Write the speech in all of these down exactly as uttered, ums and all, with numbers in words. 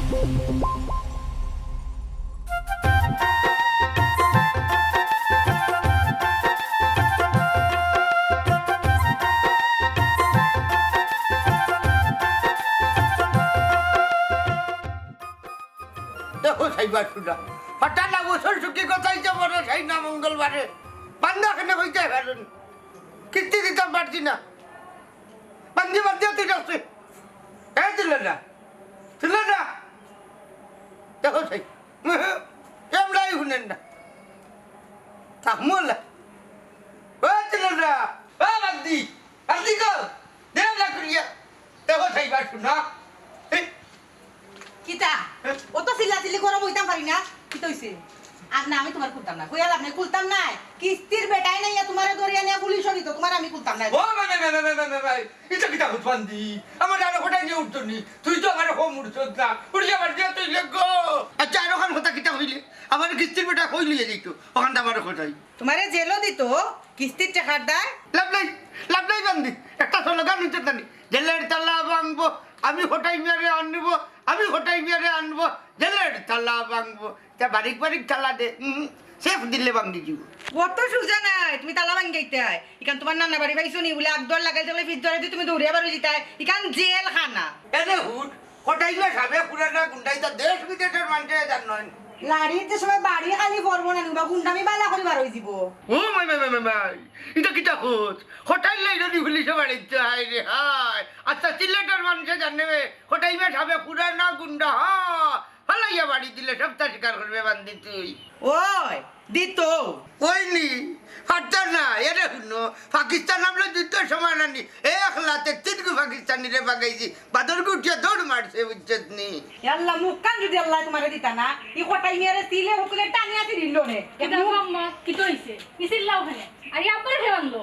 দেখো সাইবার শুনা, হঠাৎ না বছর সুখী কথাই যে বড় সাই না মঙ্গলবারে বান্দা কেন হইতে পারেন, কিস্তি দিতাম পারছি না, বান্দি বান্দি তুই রাখছে, এই দিল না, দিল না। দেখো সাই, এমরাই শুনেন না, থাকমোলা, ও দিল না, ও বান্দি, বান্দি গো, দেও না করিয়া। দেখো সাইবার শুনা, এই কিতা? অত চিল্লাচিল্লি করো, বইতাম পারি না। কিতা অইছে? আর না, আমি তোমার খুলতাম না। কইয়া লাভ নাই, খুলতাম না। কিস্তির বেটায় নাইয়া তোমারে ধরিয়া নিয়া পুলিশো নিতো, তোমার আমি খুলতাম না। ও ভাই, ভাই, ভাই, ভাই, ভাই, ভাই, ভাই, ইটা কিতা হুতবান্দি? আমার আরো কোটাই নিয়ে উঠতো নি। তুই তো আমার হোম উঠছত না। উড়িয়া মার দিয়া তুই লেখ গো। আচ্ছা, আর ওখান কথা কিতা কইলে? আমার কিস্তির বেটা কই লইয়া যাইতো? ওখানটা আমার কোথায়? তোমারে জেলও দিত, কিস্তির টেকার দায়। লাভ নাই, লাভ নাই বান্দি। একটা স্লোগান হইতে জানি, "জেলের তালা ভাঙবো, আমি হটাই মিয়ারে আনবো, আমি হটাই মিয়ারে আনবো, জেলের তালা ভাঙবো।" তা বারিক বারিক তালা দে, উম, সেফ দিলে ভাঙি দিব। অত সুজা নাই, তুমি তালা ভাঙাইতে হয়। ইখান তোমার নানা বাড়ি পাইছো নি, বলে আগ দর লাগাই দিলে ফিস ধরে দি তুমি দৌড়িয়া বারো জিতায়। ইখান জেলখানা। এনে হুট, কটাইলে সাবে পুরানা গুন্ডাই তা দেশ বিদেশের মানুষে জানইন। লাড়ির যে সময় বাড়ি খালি করবো না, নুবা গুন্ডামি বালা করি বার হয়ে দিব। ও মাই, মাই, মাই, মাই, মাই। ইটা কিতা খোঁজ? কটাইলে ইটা নি পুলিশে বাড়িতে, হায় রে হায়। আচ্ছা, সিলেটের মানুষে জানে বে, কটাইলে সাবে পুরানা গুন্ডা, হ্যাঁ। ফালাইয়া বাড়ি দিলে সবটা স্বীকার করবে বান্দি তুই। ওই, দিত। ওই নি, পারতাম না, এরে হুনো, পাকিস্তান আমলে যুদ্ধর সময় নানি, এক লাতে তিন গু পাকিস্তানিরে বাগাইছি, বাদর গু উঠিয়া দৌড় মারছে, বুঝছত নি? ইয়াল্লা, মুখখান যদি আল্লাহ তোমারে দিতা না, ই কটাই মেরে সিলে হুকুলে টানিয়া তিরিল নে। কিতা গো আম্মা, কিতা অইছে? ই চিল্লাও কেনে? আর ই আব্বারে কে বানলো?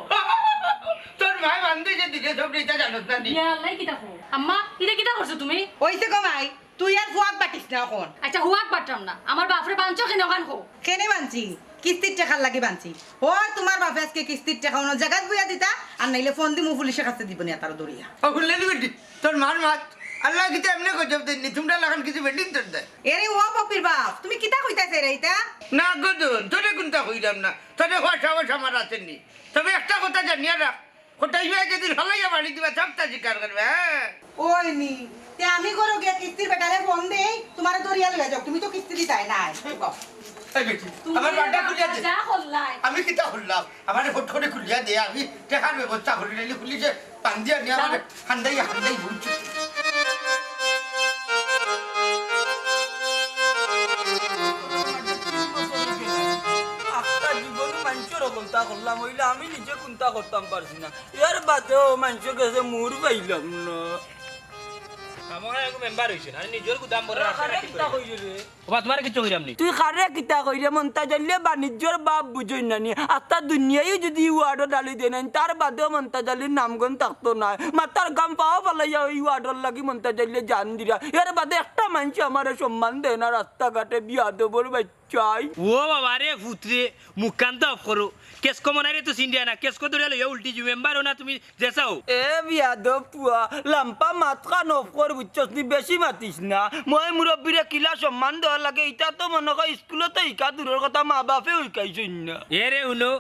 তোর মায় বান্ধে যে দিলে সব ইটা জানত না নি? ইয়া আল্লাহ, কিতা কও? আম্মা, ইটা কিতা করছো তুমি? অইছে গো মাই, তুই আর ফুয়াক বাটিস না অখন। আচ্ছা, ফুয়াক বাটরাম না। আমার বাফরে বানছো কেনে অখান কও। কেনে বানছি? কিস্তির টেকার লাগি বানছি। ও, তোমার বাফে আজকে কিস্তির টেকা অন্য জাগাত বইয়া দিতা, আর নাইলে ফোন দিমু পুলিশের কাছে দিব নি তারা ধরিয়া। ও, হুনলে নি বেটি? তোর মার মাত। আল্লাহ কিতা এমনে গজব দেননি, তোমরা লাখান কিছু বেটিন তোর দেয়। এরে ও বপির বাপ, তুমি কিতা কইতাছে রে ইটা? না গো দোন, তোরে কুনতা কইরাম না। তোরে হওয়া সাহস আমার আছে নি। তবে একটা কথা জানিয়া রাখ, কটাই ভাই যদি ফালাইয়া বাড়ি দিবা, সবটা স্বীকার করবে, হ্যাঁ? ওই নি, তে আমি করো গিয়া কিস্তির বেটারে ফোন দেই, তোমারে ধরিয়া লইয়া যাও, তুমি তো কিস্তি দিতায় না। এই বেটি, আমার বাটা খুলিয়া দে। যা করলাই। আমি কিতা করলাম? আমারে ফট করে খুলিয়া দে, আমি টেকার ব্যবস্থা করি, নাইলে পুলিশে বান্দিয়া নিয়া আমারে হান্দাই, হান্দাই বুঝছি। আখতা জীবনে মানষর অকলতা করলাম, অইলে আমি নিজে কুনতা করতাম পারছি না। এর বাদেও মানষর গেছে মুর পাইলাম না। আমার এগু মেম্বার অইছে না, নিজর গুদাম ভরে রাখা কিতা কইলে রে? ওবা, তোমারে কিচ্ছু কইরাম নি। তুই কারে কিতা কইরে? মন্তাজ আলীয়ে বাণিজ্যর বাপ বুঝইন না নি। আস্তা দুনিয়ায় যদি ই ওয়ার্ডো ডালি দেন, তার বাদেও মন্তাজ আলীর নামগন্ধ থাকতো নায়। মাথার ঘাম পাও ফালাইয়া ওই ওয়ার্ডর লাগি মন্তাজ আলীয়ে জান দিরা। এর বাদে একটা মানষে আমারে সম্মান দেয় না রাস্তাঘাটে, বিয়াদবর বাচ্চাই। ও বাবা রে, ফুতরে, মুখখান তো অফ করো। কেস কমনারে তো সিন্ডিয়া না, কেস কো ধরে লইয়া উল্টি জু মেম্বার ও না তুমি যে চাও। এ বিয়াদব পুয়া, লাম্পা মাতখান অফ কর, বুঝছস নি? বেশি মাতিস না। মই মুরব্বিরে কিলা সম্মান দেওয়া লাগে, ইটা তো মনো কয় স্কুলো তো হিকা দূরর কথা, মা বাপেও হিকাইছইন না। এ রে হুনো,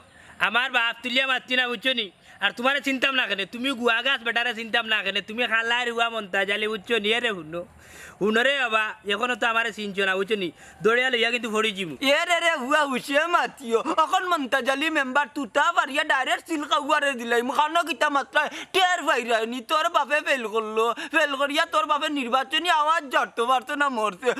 আমার বাপ তুলিয়া মাতছি না, বুঝছো নি? আর তোমারে চিনতাম না কেনে, তুমি গুয়া গাছ বেটারে চিনতাম না কেনে, তুমি খালার হুয়া মন্তাজ আলী, বুঝছো নি? এ রে হুনো, হুনরে বাবা, এখনো তো আমারে চিনছো না, বুঝছো নি? দৌড়িয়া লইয়া কিন্তু ফড়ি যিমু। এ রে রে, হুয়া হুশে মাতিও। অখন মন্তাজ আলী মেম্বার তুতা পারিয়া direct সিল খাওয়ারে দিলাইমু। খানো কিতা মাতরায় টের পাইরায় নি। তোর বাপে ফেল করলো। ফেল করিয়া তোর বাপে নির্বাচনী আওয়াজ জারতো পারতো না, মরছে।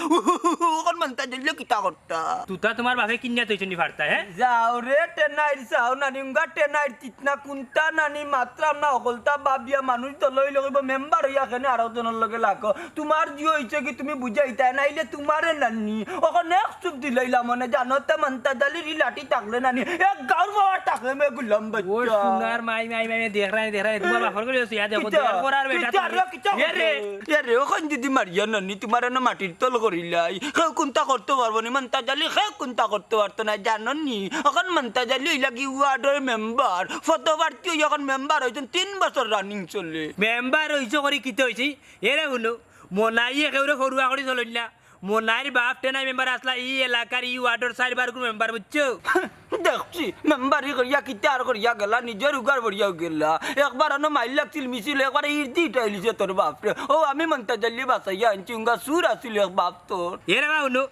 অখন মন্তাজ আলীয়ে কিতা করতা? তুতা তোমার বাপে কিনিয়া থইছে নি ফারতা, হে? যাও রে, টেনাইর চাও নানি, উঙ্গা টেনাইর না কুনতা নানি মাতরাম না, অকলতা ভাবিয়া মানুষ দল অইলে কইবো মেম্বার অইয়া কেনে আরক জনর লগে লাগো। তোমার জি অইছে কি তুমি বুঝাইতায়, নাইলে তোমারে নানি। অখন এক চুপ দিলাইলাম মনে, জানো তে মন্তাজ আলীর ই লাঠি থাকলে নানি, এক গাউর পাওয়ার থাকলে মে গুলাম ও বাচ্চা। সোনার মাই, মাই, মাই, মাই, দেখরায় নি, দেখরায় নি, তোমার বাপর করে ইয়া দেখো, কিতা? দেওয়ার পর আর বেটা কিতা তুমি রে, কিতা এ রে। এ রে, অখন যদি মারিয়া নানি, তোমারে না মাটির তল করিলাই। কেউ কুনতা করতো পারবো নি, মন্তাজ আলী, কেউ কুনতা করতো পারতো না, জানো নি? অখন মন্তাজ আলী অইলা কি ওয়ার্ডর মেম্বার, ফটো প্রার্থী অখন মেম্বার অইছইন, তিন বছর running চলে। মেম্বার অইছো করি কিতা অইছে? এরে হুনো, মনাইয়ে কেউরে ফরুয়া করি চলইন না। মনাইর বাপ টেনাই মেম্বার আছলা, ই এলাকার, ই ওয়ার্ডর চাইরবার কুনু মেম্বার, বুঝছো? দেখছি, মেম্বারি করিয়া কিতা আর করিয়া গেলা, নিজর উগার বড়িয়াও গেলা। একবার অনো মাইর লাগছিল মিছিল, একবার ইর্দি উঠাইলিছে তোর বাপরে। ও, আমি মন্তাজ আলী বাচাইয়া আনছি, উঙ্গা চুর আছিল এক বাপ তোর। এরে বা হুনো,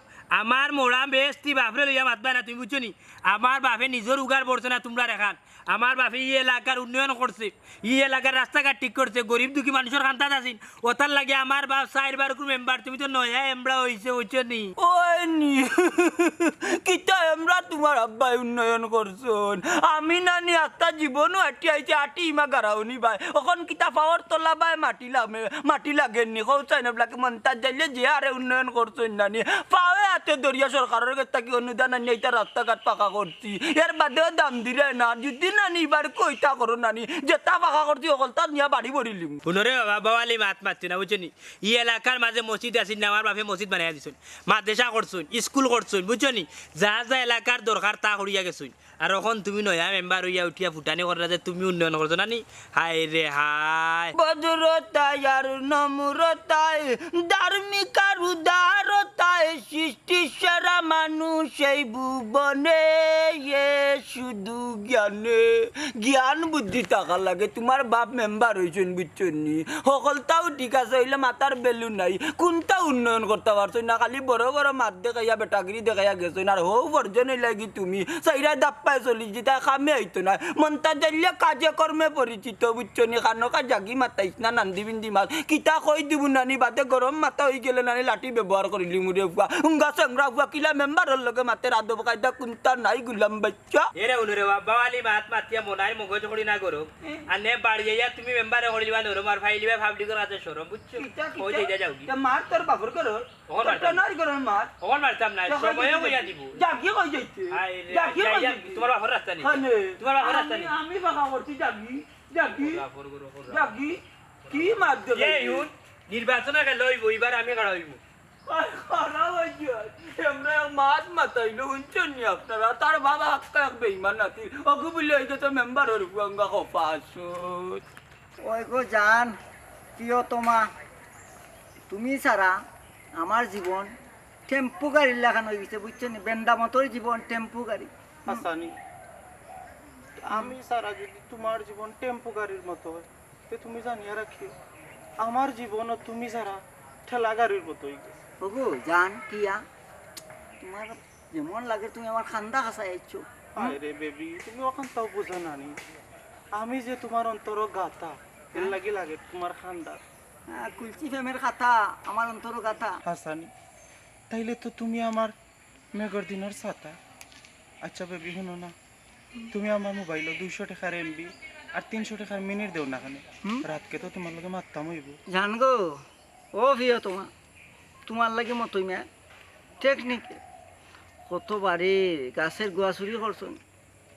আমার মরা বেস্তি বাপরে লইয়া মাতবা না, তুমি বুঝছো নি? আমার বাপে নিজর উগার বড়ছে না, তুমরার এখান। আমার বাপে ই এলাকার উন্নয়ন করছে, ই এলাকার রাস্তাঘাট ঠিক করছে, গরিব দুঃখী মানুষর কান্দাত আছিল। ওটার লাগি আমার বাপ চাইরবার কুনু মেম্বার, তুমি তো নয়া এমরা অইছো, বুঝছো নি? ওই নি, কিতা এমরা তুমার আব্বায় উন্নয়ন করছইন? আমি নানি আস্তা জীবনও আটি আইছি, আটি ইমা গারাউনি বায়। অখন কিতা পাওর তলা বায় মাটি লামে, মাটি লাগের নি? কও চাই না, ব্লাকে মন্তাজ যাইলে যে আরে উন্নয়ন করছইন নানি। পাওয়ে আতে ধরিয়া সরকারর গেছ থাকি অনুদান আনিয়া ইতা রাস্তাঘাট পাকা করছি। এর বাদেও দাম দিরায় না। যদি নানি ইবার কইতা করো নানি, যেতা পাকা করছি অকলতা নিয়া বাড়ি ভরিলিমু। হুনো রে বাবা, বাওয়ালি মাত মাতছো না, বুঝছো নি? ই এলাকার মাঝে মসজিদ আছিল না, আমার বাপে মসজিদ বানাইয়া দিছইন, মাদ্রাসা করছইন, স্কুল করছইন, বুঝছো নি? যা যা এলাকার দরকার তা করিয়া গেছইন। আর অখন তুমি নয়া মেম্বার অইয়া উঠিয়া ফুটানি কররা যে তুমি উন্নয়ন করছো না নি? হায় রে হায়। ভদ্রতায় আর নম্রতায়, ধার্মিক আর উদারতায়, সৃষ্টির সেরা মানুষ এই ভুবনে, এ শুধু জ্ঞানে। জ্ঞান বুদ্ধি থাকা লাগে। তুমার বাপ মেম্বার অইছইন, বুঝছো নি? হকলতাও ঠিক আছে, অইলে মাথার value নাই। কুনটা উন্নয়ন করতা পারছইন না, খালি বড় বড় মাত দেখাইয়া, বেটাগিরি দেখাইয়া গেছইন। আর হউ বর্জন অইলাগি তুমি, চাইরা দাপ্পায় চলি, যেতা কামে আইতো নায়। মন্তাজ জাল্লিয়া কাজে কর্মে পরিচিত, বুঝছো নি? খানোকা জাগি মাতাইছ না, নান্দি বিন্দি মাছ। কিতা কই দিবু নানি, বাদে গরম মাথা অইগেলে নানি লাঠি ব্যবহার করিলিমু রে ফুয়া। উঙ্গা চেংরা ফুয়া, কিলা মেম্বারর লগে মাতের, আদব কায়দা কুনতা নাই, গুলাম বাইচ্চা। এরে হুনো রে বাবা, বাওয়ালি মাত মাতিয়া মনাইর মগজ করি না গরম। আর নে বাড়ি যাইয়া তুমি মেম্বারে করিলিবা নরম, আর ফাইলিবা পাবলিকর কাছে শরম, বুঝছো? কিতা, কিতা? ওই যে যা যাওগি। তা মার তোর বাপর করো। অখন মারতাম না। নার করো মার। অখন মারতাম না, সময়ও কইয়া দিব। জাগি কই যাইতে? আয় রে, জাগি কই যাইয়া যাইতে? তুমার বাপর রাস্তা নি। হ্যাঁ নে। তুমার বাপর রাস্তা নি। আমি, আমি ফাঁকা করছি জাগি, জাগি, বাপর গরু করো। জাগি। কি মাত দেবে? এই হুন, নির্বাচন আগে লইব, এবার আমি খাড়া হইব। আর খাড়া হই যায়। আমরা এক মাত মাতাইলো, হুনছইন নি আপনারা? তার বাবা হাক্কা এক বেইমান নাতি। ওকে বলে এই যে তো মেম্বার হরফু আঙ্গা খফা আসুন। ওই গো জান, প্রিয়তমা, তুমি ছাড়া আমার জীবন টেম্পু গাড়ির লাখান অই গেছে, বুঝছো নি? বেন্দা মতোর জীবন টেম্পু গাড়ি। হাসানি, আমি ছাড়া যদি তুমার জীবন টেম্পু গাড়ির মতো হয়, তে তুমি জানিয়া রাখিও, আমার জীবনও তুমি ছাড়া ঠেলা গাড়ির মতো অই গেছে। ওগো জান, কিয়া? তুমার যেমন লাগে তুমি আমার খান্দা খাসাই আইছো। হুম? আরে বেবি, তুমি অখানতাও বুঝো না নি। আমি যে তুমার অন্তরর গাথা, এর লাগি লাগে তুমার খান্দা। আহ, কুলচি প্রেমের খাতা, আমার অন্তরর গাথা। হাসানি, তাইলে তো তুমি আমার মেঘর দিনর ছাতা। আচ্ছা বেবি, হুনো না, তুমি আমার মোবাইলো দুইশো টেকার এমবি আর তিনশো টেকার মিনিট দেও না কেনে? হুম? রাতকে তো তুমার লগে মাততাম অইব। জান গো, ও প্রিয়তমা, তুমার লাগি মতই না টেকনিকে কত বাড়ি গাছের গুয়া চুরি করছইন,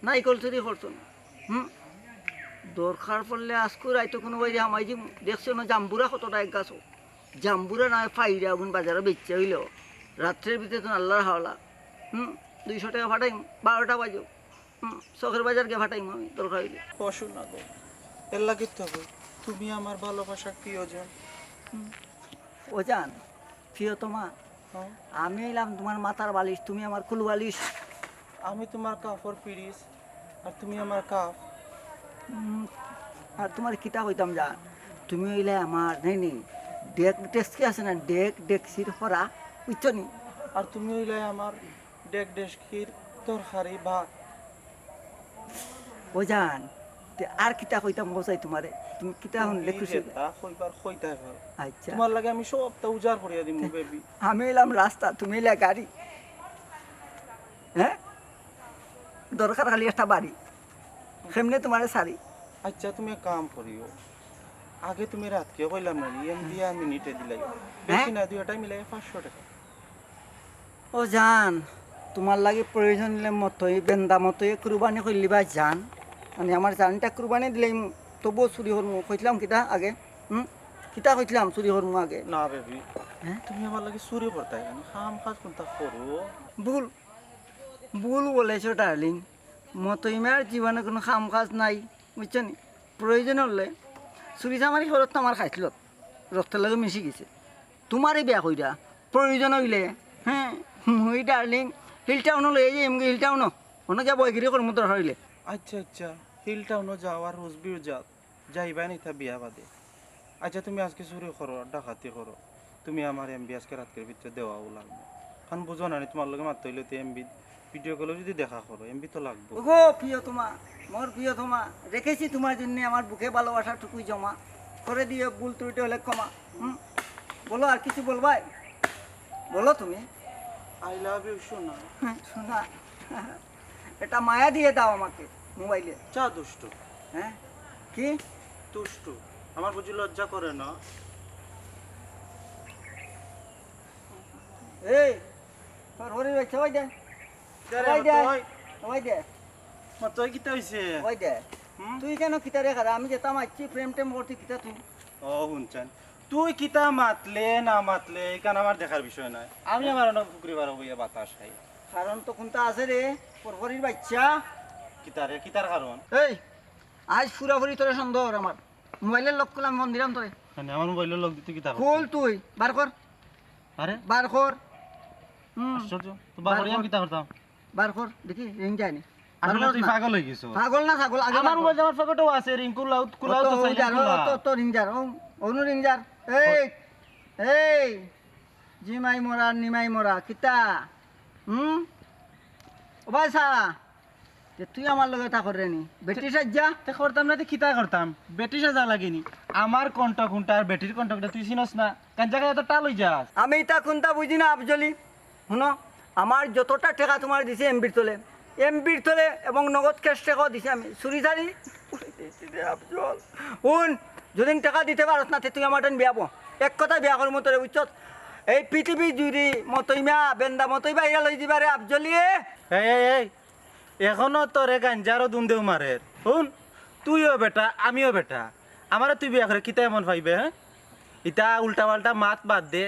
নাইকল চুরি করছইন। হুম? দরকার পড়লে আজকু রাইতো কুনু বাইরে হামাই দিমু। দেখছো না জাম্বুরা কতটা এক গাছো? জাম্বুরা নায় ফাইরা অগুন বাজারো বেচা অইলো। রাত্রের ভিতরে তো আল্লার হাওলা। হুম? দুইশো টেকা ফাটাইমু, বারোটা বাজো। হুম, চকের বাজার গিয়া ফাটাইমু আমি, দরকার অইলে। ও শোনা গো, এর লাগি তো গো, তুমি আমার ভালোবাসার প্রিয়জন। হুম। ও জান, প্রিয়তমা, হ্যাঁ? আমি অইলাম তুমার মাথার বালিশ, তুমি আমার কুল বালিশ। আমি তুমার কাফর পিরিস, আর তুমি আমার কাফ। হুম, আর তুমার কিতা কইতাম জান, তুমি অইলে আমার, নেই, নেই, ডেক ডেস্কি আছে না, ডেক ডেক্সির হরা, বুঝছো নি? আর তুমি অইলে আমার ডেক ডেস্কির তরকারি ভাত। ও জান, তে আর কিতা কইতাম গো চাই তুমারে? তুমি কিতা হুনলে তুমি খুশি? যেতা কইবার কইতায় পারো। আচ্ছা। তুমার লাগি আমি সবতা উজাড় করিয়া দিমু, বেবি। আমি অইলাম রাস্তা, তুমি অইলা গাড়ি। হ্যাঁ? দরকার খালি একটা বাড়ি। কেমনে তুমারে সারি? আচ্ছা, তুমি এক কাম করিও। আগে তুমি রাতকে কইলাম না নি, এমবি আর মিনিটে দিলাই। হ্যাঁ? বেশি না, দুইটাই মিলাই পাঁচশো টেকা। ও জান, তুমার লাগি প্রয়োজন অইলে মতই, বেন্দা মতই কুরবানি করিলিবা জান। মানে আমার জানটা কুরবানি দিলেই তবুও চুরি করমু। কইছিলাম কিতা আগে? হুম? কিতা কইছিলাম চুরি করমু আগে? না বেবি, হ্যাঁ? তুমি আমার লাগি চুরি করতায় কেনে? কাম কাজ কুনতা করো। ভুল, ভুল বলেছো ডার্লিং। মতই মিয়ার জীবনে কুনু কাম কাজ নাই। বুঝছো নি? প্রয়োজন অইলে চুরি চামারি করো তো আমার খাইছলত, রক্তর লগে মিশি গেছে। তুমারে বিয়া কইরা প্রয়োজন অইলে, হ্যাঁ, মুই ডার্লিং হিল টাউনো লইয়া যাইমুগি, হিল টাউনো। অনো গিয়া বয়গিরি করমু দরকার অইলে। আচ্ছা, আচ্ছা, হিল টাউনো যাও আর রোজবিও যাও, যাইবা নি তা বিয়া বাদে। আচ্ছা, তুমি আজকে চুরি করো, ডাকাতি করো, তুমি আমার এমবি আজকে রাতকের ভিতরে দেওয়াও লাগবো। কারণ বুঝো না নি, তুমার লগে মাততে অইলে তো এমবি, ভিডিও কলেও যদি দেখা করো, এমবি তো লাগবো। ওগো প্রিয়তমা, মোর প্রিয়তমা, রেখেছি তুমার জন্য আমার বুকে ভালোবাসাটুকুই জমা। করে দিও ভুল ত্রুটি হলে ক্ষমা। হুম, বলো, আর কিছু বলবায়? বলো তুমি। আই লাভ ইউ সোনা। হুম, সোনা। এটা মায়া দিয়ে দাও আমাকে মোবাইলে। চা দুষ্টু। হ্যাঁ? কি? দুষ্টু। আমার বুঝি লজ্জা করে না? এই, তোর হরির বাচ্চা, ওই দে। কে রে, ওই দে। মতই? ওই দে। মতই, কিতা হইছে? ওই দে। হুম? তুই কেন কিতা রে খারা? আমি যেতাম আইছি প্রেম টেম করতে, কিতা তুই? ও, হুনছেন। তুই কিতা মাতলে না মাতলে, ইখান আমার দেখার বিষয় নায়। আমি আমার অনো পুকুরি পাড়ো বইয়া বাতাস খাই। কারণ তো কুনতা আছে রে, পরপরির বাচ্চা। কিতা রে, কিতার কারণ? এই, আজ পুরাপুরি তোরে সন্দেহ অর আমার। মোবাইলর লক খুল, আমি ফোন দিরাম তোরে। মানে, আমার মোবাইলর লক দিতে কিতা করতে? খুল তুই, বার কর। আরে? বার কর। হুম। আশ্চর্য। তো বার করিয়া আমি কিতা করতাম? বার কর, দেখি, রিং যায়নি। আসলে তুই পাগল অই গেছস। পাগল না, ছাগল, আগে আমার বার কর। মোবাইল আমার পকেটেও আছে, রিং খুলাও, খুলাও তো অত চাইলে যার, খুলা। অত, অত রিং যার, ও, অনু রিং যার। এই, এই, জিমাই মরা, নিমাই মরা, কিতা? হুম? ও ভাই সা, তে তুই আমার লগে তা করে নি? বেটি সাজ্জা? তে করতাম না, তে কিতা করতাম? বেটি সাজা লাগে নি? আমার কণ্ঠ কুনটা আর বেটির কণ্ঠ কুনটা তুই চিনস না? গাঞ্জা খাইয়া তো টাল অই যাস। আমি ইতা কুনতা বুঝি না, আফজলি। হুনো, আমার যতটা টেকা তুমারে দিছি এমবির তলে, এমবির তলে এবং নগদ ক্যাশ টেকাও দিছি আমি। চুরি চারি উড়াইতে আইছি রে আফজল। হুন, যদিন টেকা দিতে পারস না, তে তুই আমার টান বিয়া বো। এক কথা বিয়া করমু তোরে, বুঝছস? এই পৃথিবী জুড়ি মতইমা, বেন্দা মতই বাইরা লই দিবা রে আফজলিয়ে। এই, এই, এই, এখনো তোরে গাঞ্জারও দুম দেও মারের। হুন, তুইও বেটা, আমিও বেটা। আমারে তুই বিয়া করে কিতা এমন পাইবে, হ্যাঁ? ইতা উল্টা পাল্টা মাত বাদ দে,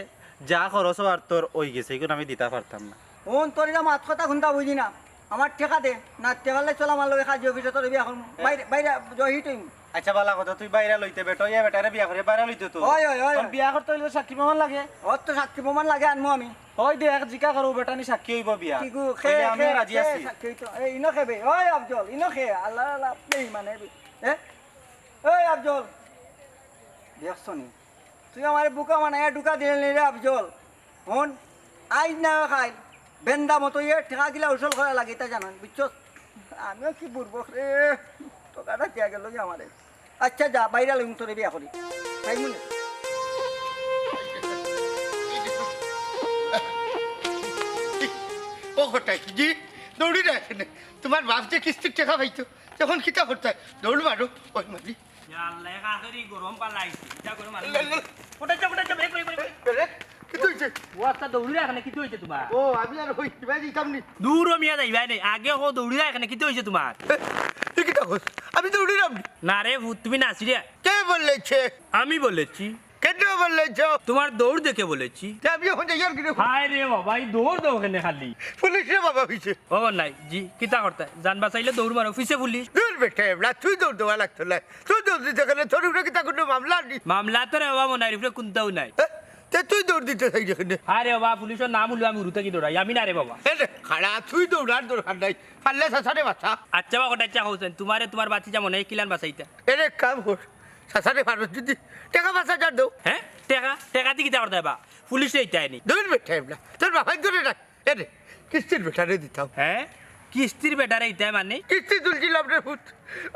যা খরচ অওয়ার তোর অই গেছে, ইগুন আমি দিতা পারতাম না। হুন, তোর ইতা মাত কথা কুনতা বুঝি না। আমার টেকা দে, না টেকা লাই চল আমার লগে কাজী অফিসো তোরে বিয়া করমু। বাইরে, বাইরে, জহিট অইমু। আচ্ছা, বালা কথা, তুই বাইরা লইতে বেটা, ইয়া বেটারে বিয়া করে বাইরা লইতে তো। অয়, অয়, অয়, তখন অয়। বিয়া করতে অইলে তো সাক্ষী প্রমাণ লাগে। অত তো সাক্ষী প্রমাণ লাগে, আনমু আমি। অয় দে, এক জিকা করো, বেটা নি সাক্ষী অইবো বিয়া। কি গো, খে, অইলে আমিও খে, রাজি খে, আছি। সাক্ষী অইতো। এই, ইনো খে বে, ওই আফজল, ইনো খে, আল্লাহ, আল্লাহ, বেইমান এ বে। এ? ওই আফজল, দেখছো নি? তুই আমারে বুকা বানাইয়া ঢুকা দিলে নি রে আফজল। হুন, আইজ না অয় কাইল, বেন্দা মতইয়ে টেকা গিলা উসল করা লাগে, ইতা জানইন, বুঝছস? আমিও কি বুরবক রে, ঠকাটা দিয়া গেল যে আমারে। আচ্ছা যা, বাইরা লইমু তোরে বিয়া করি। তাই মনে? ও কটাই, জি, দৌড়ি না এখানে। তুমার বাপ যে কিস্তির টেকা পাইতো, তখন কিতা করতে? দৌড় মারো, ওই মারি। ইয়া আল্লাহ, এক আখেরি গরম পালা আইছে। ইটা করে মারি। লে, লে। কোথায় যা, কোথায় যা, বের, বের, বের, বের। এ, রে, কিতা অইছে? ও আচ্ছা, দৌড়িরা এখানে কিতা অইছে তুমার? ও, আমি আর ওই কিবা দিতাম নি। দূর ও মিয়া যাইবা নে। আগে হো দৌড়িরা এখানে কিতা অইছে তুমার? এ, এ কিতা কস? আমি দৌড়িরাম নি। না রে ভূত, তুমি নাচিরে। কে বলেছে? আমি বলেছি। কেন বলেছ? তোমার দৌড় দেখে বলেছি। তে আমি এখন যাই আর কি রে? হায় রে বাবা, এই দৌড় দাও কেনে খালি? পুলিশ রে বাবা, পিছে। ও নাই, জি, কিতা করতে? জান বাঁচাইলে দৌড় মারো, পিছে পুলিশ। দূর বেটা, এবলা, তুই দৌড় দেওয়া লাগতো না। তুই দৌড় দিতে গেলে তোর উপরে কিতা কোনো মামলা নি? মামলা তো রে বাবা, মনাইর উপরে কুন্তাও নাই। এ, তে তুই দৌড় দিতে চাই যেখানে। আরে বাবা, পুলিশর নাম হলো আমি উড়ু থাকি দৌড়াই, আমি না রে বাবা। এ রে, খাড়া, তুই দৌড়ার দরকার নাই। পারলে চাচারে বাঁচা। আচ্ছা বাবা, কটাই চা হোসেন, তোমারে তোমার বাতিজা মনে হয় কিলান বাঁচাইতা। এরে কাম কর, চাচারে পারো যদি টেকা পাঁচ হাজার দেও। হ্যাঁ? টেকা? টেকা দি কিতা করতে বা? পুলিশে ইতায় নি। দূর বেটা, এবলা। তোর বাপাই ধরে রাখ। এরে, কিস্তির বেটারে দিতাম। হ্যাঁ? কিস্তির বেটারে ইতায় মানে? কিস্তি তুলছিলাম রে পুত।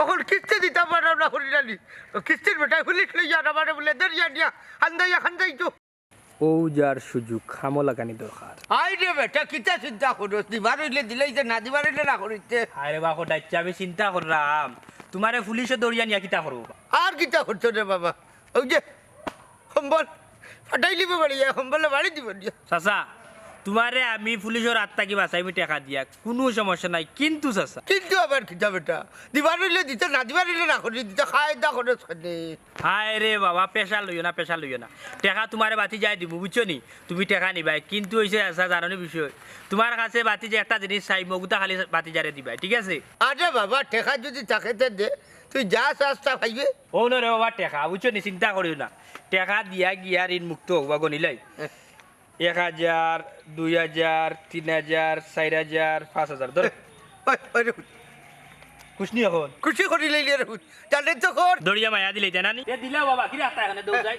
এখন কিস্তি দিতাম পারলাম না, করি না নি। তো কিস্তির বেটায় পুলিশ লইয়া না মানে বলে, দরিয়া নিয়া, হান্দাইয়া, হান্দাই তো। ও যার সুযোগ, হামো লাগানি দরকার। আই রে বেটা, কিতা চিন্তা করস? দিবার হইলে দিলাইতে, না দিবার হইলে না করিতে। আরে বাবা, ডাইচ্চা আমি চিন্তা করলাম, তোমারে পুলিশে দরিয়া নিয়া কিতা করবো? আর কিতা করছো রে বাবা? ওই যে কম্বল, ফাটাই দিব বাড়ি, কম্বলে বাড়ি দিব দিয়া। চাচা, তোমারে আমি পুলিশর হাত থাকি বাঁচাইমু টেকা দিয়া, কুনু সমস্যা নাই, কিন্তু চাচা। কিন্তু আবার কিতা বেটা? দিবার হইলে দিতে, না দিবার হইলে না করি দিতে, খায় দা করে খানে। হায় রে বাবা, pressure লইও না, pressure লইও না। টেকা তোমারে বাতিজায় দিমু, বুঝছো নি? তুমি টেকা নিবায়, কিন্তু অইছে চাচা, জানো নি বিষয়? তোমার কাছে বাতিজা একটা জিনিস চাইমু, ওগুতা খালি বাতিজারে দিবায়, ঠিক আছে? আরে বাবা, টেকা যদি থাকে তে দে, তুই যা চাস তা পাইবে। অউ নু রে বাবা, টেকা, বুঝছো নি? চিন্তা করিও না, টেকা দিয়া গিয়া ঋণ মুক্ত অইবা গনিলাই। এক হাজার, দুই হাজার, তিন হাজার, চাইর হাজার, পাঁচ হাজার, ধর। ওই, ওই রে। খুশ নি অখন? খুশি করিলাইলে রে। জানে তো কর। দড়িয়া মায়া দিলে জানা নি? এ দিলাও বাবা, কি রাস্তা এখানে দৌড় যায়?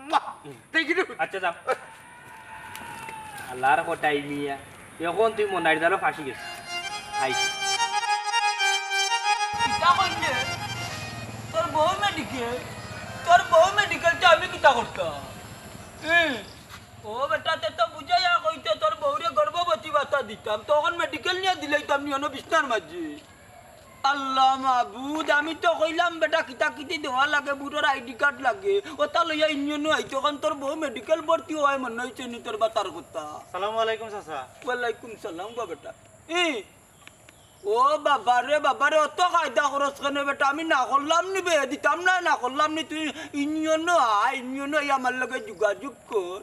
মুয়া! দেখি রে। আচ্ছা, যাও। আল্লাহর কটাই মিয়া। অখন তুই মনাইর দ্বারা ফাঁসি গেছিস। আই। কিতা কইলে? তোর বউ মেডিকেল? তোর বউ মেডিকেল তো আমি কিতা করতাম? হুম। ও বেটা, তে তো বুঝাইয়া কইতে তোর বউরে গর্ভবতী ভাতা দিতাম, তখন মেডিকেল নিয়া দিলাইতাম নি অনো বিছনার মাঝে। আল্লাহ মাবুদ, আমি তো কইলাম বেটা, কিতা কিতি দেওয়া লাগে, বুড়োর আইডি কার্ড লাগে, ওটা লইয়া ইউনিয়নও আইতো, কারণ তোর বউ মেডিকেল ভর্তি অয় মনে অইছে নি তোর বাতার কথা। সালামু আলাইকুম চাচা। ওয়ালাইকুম সালাম গো বেটা। ই, ও বাবা রে, বাবা রে, অত কায়দা করস কেনে বেটা? আমি না করলাম নি বে, দিতাম না, না করলাম নি। তুই ইউনিয়নও আয়, ইউনিয়নও আই আমার লগে যোগাযোগ কর।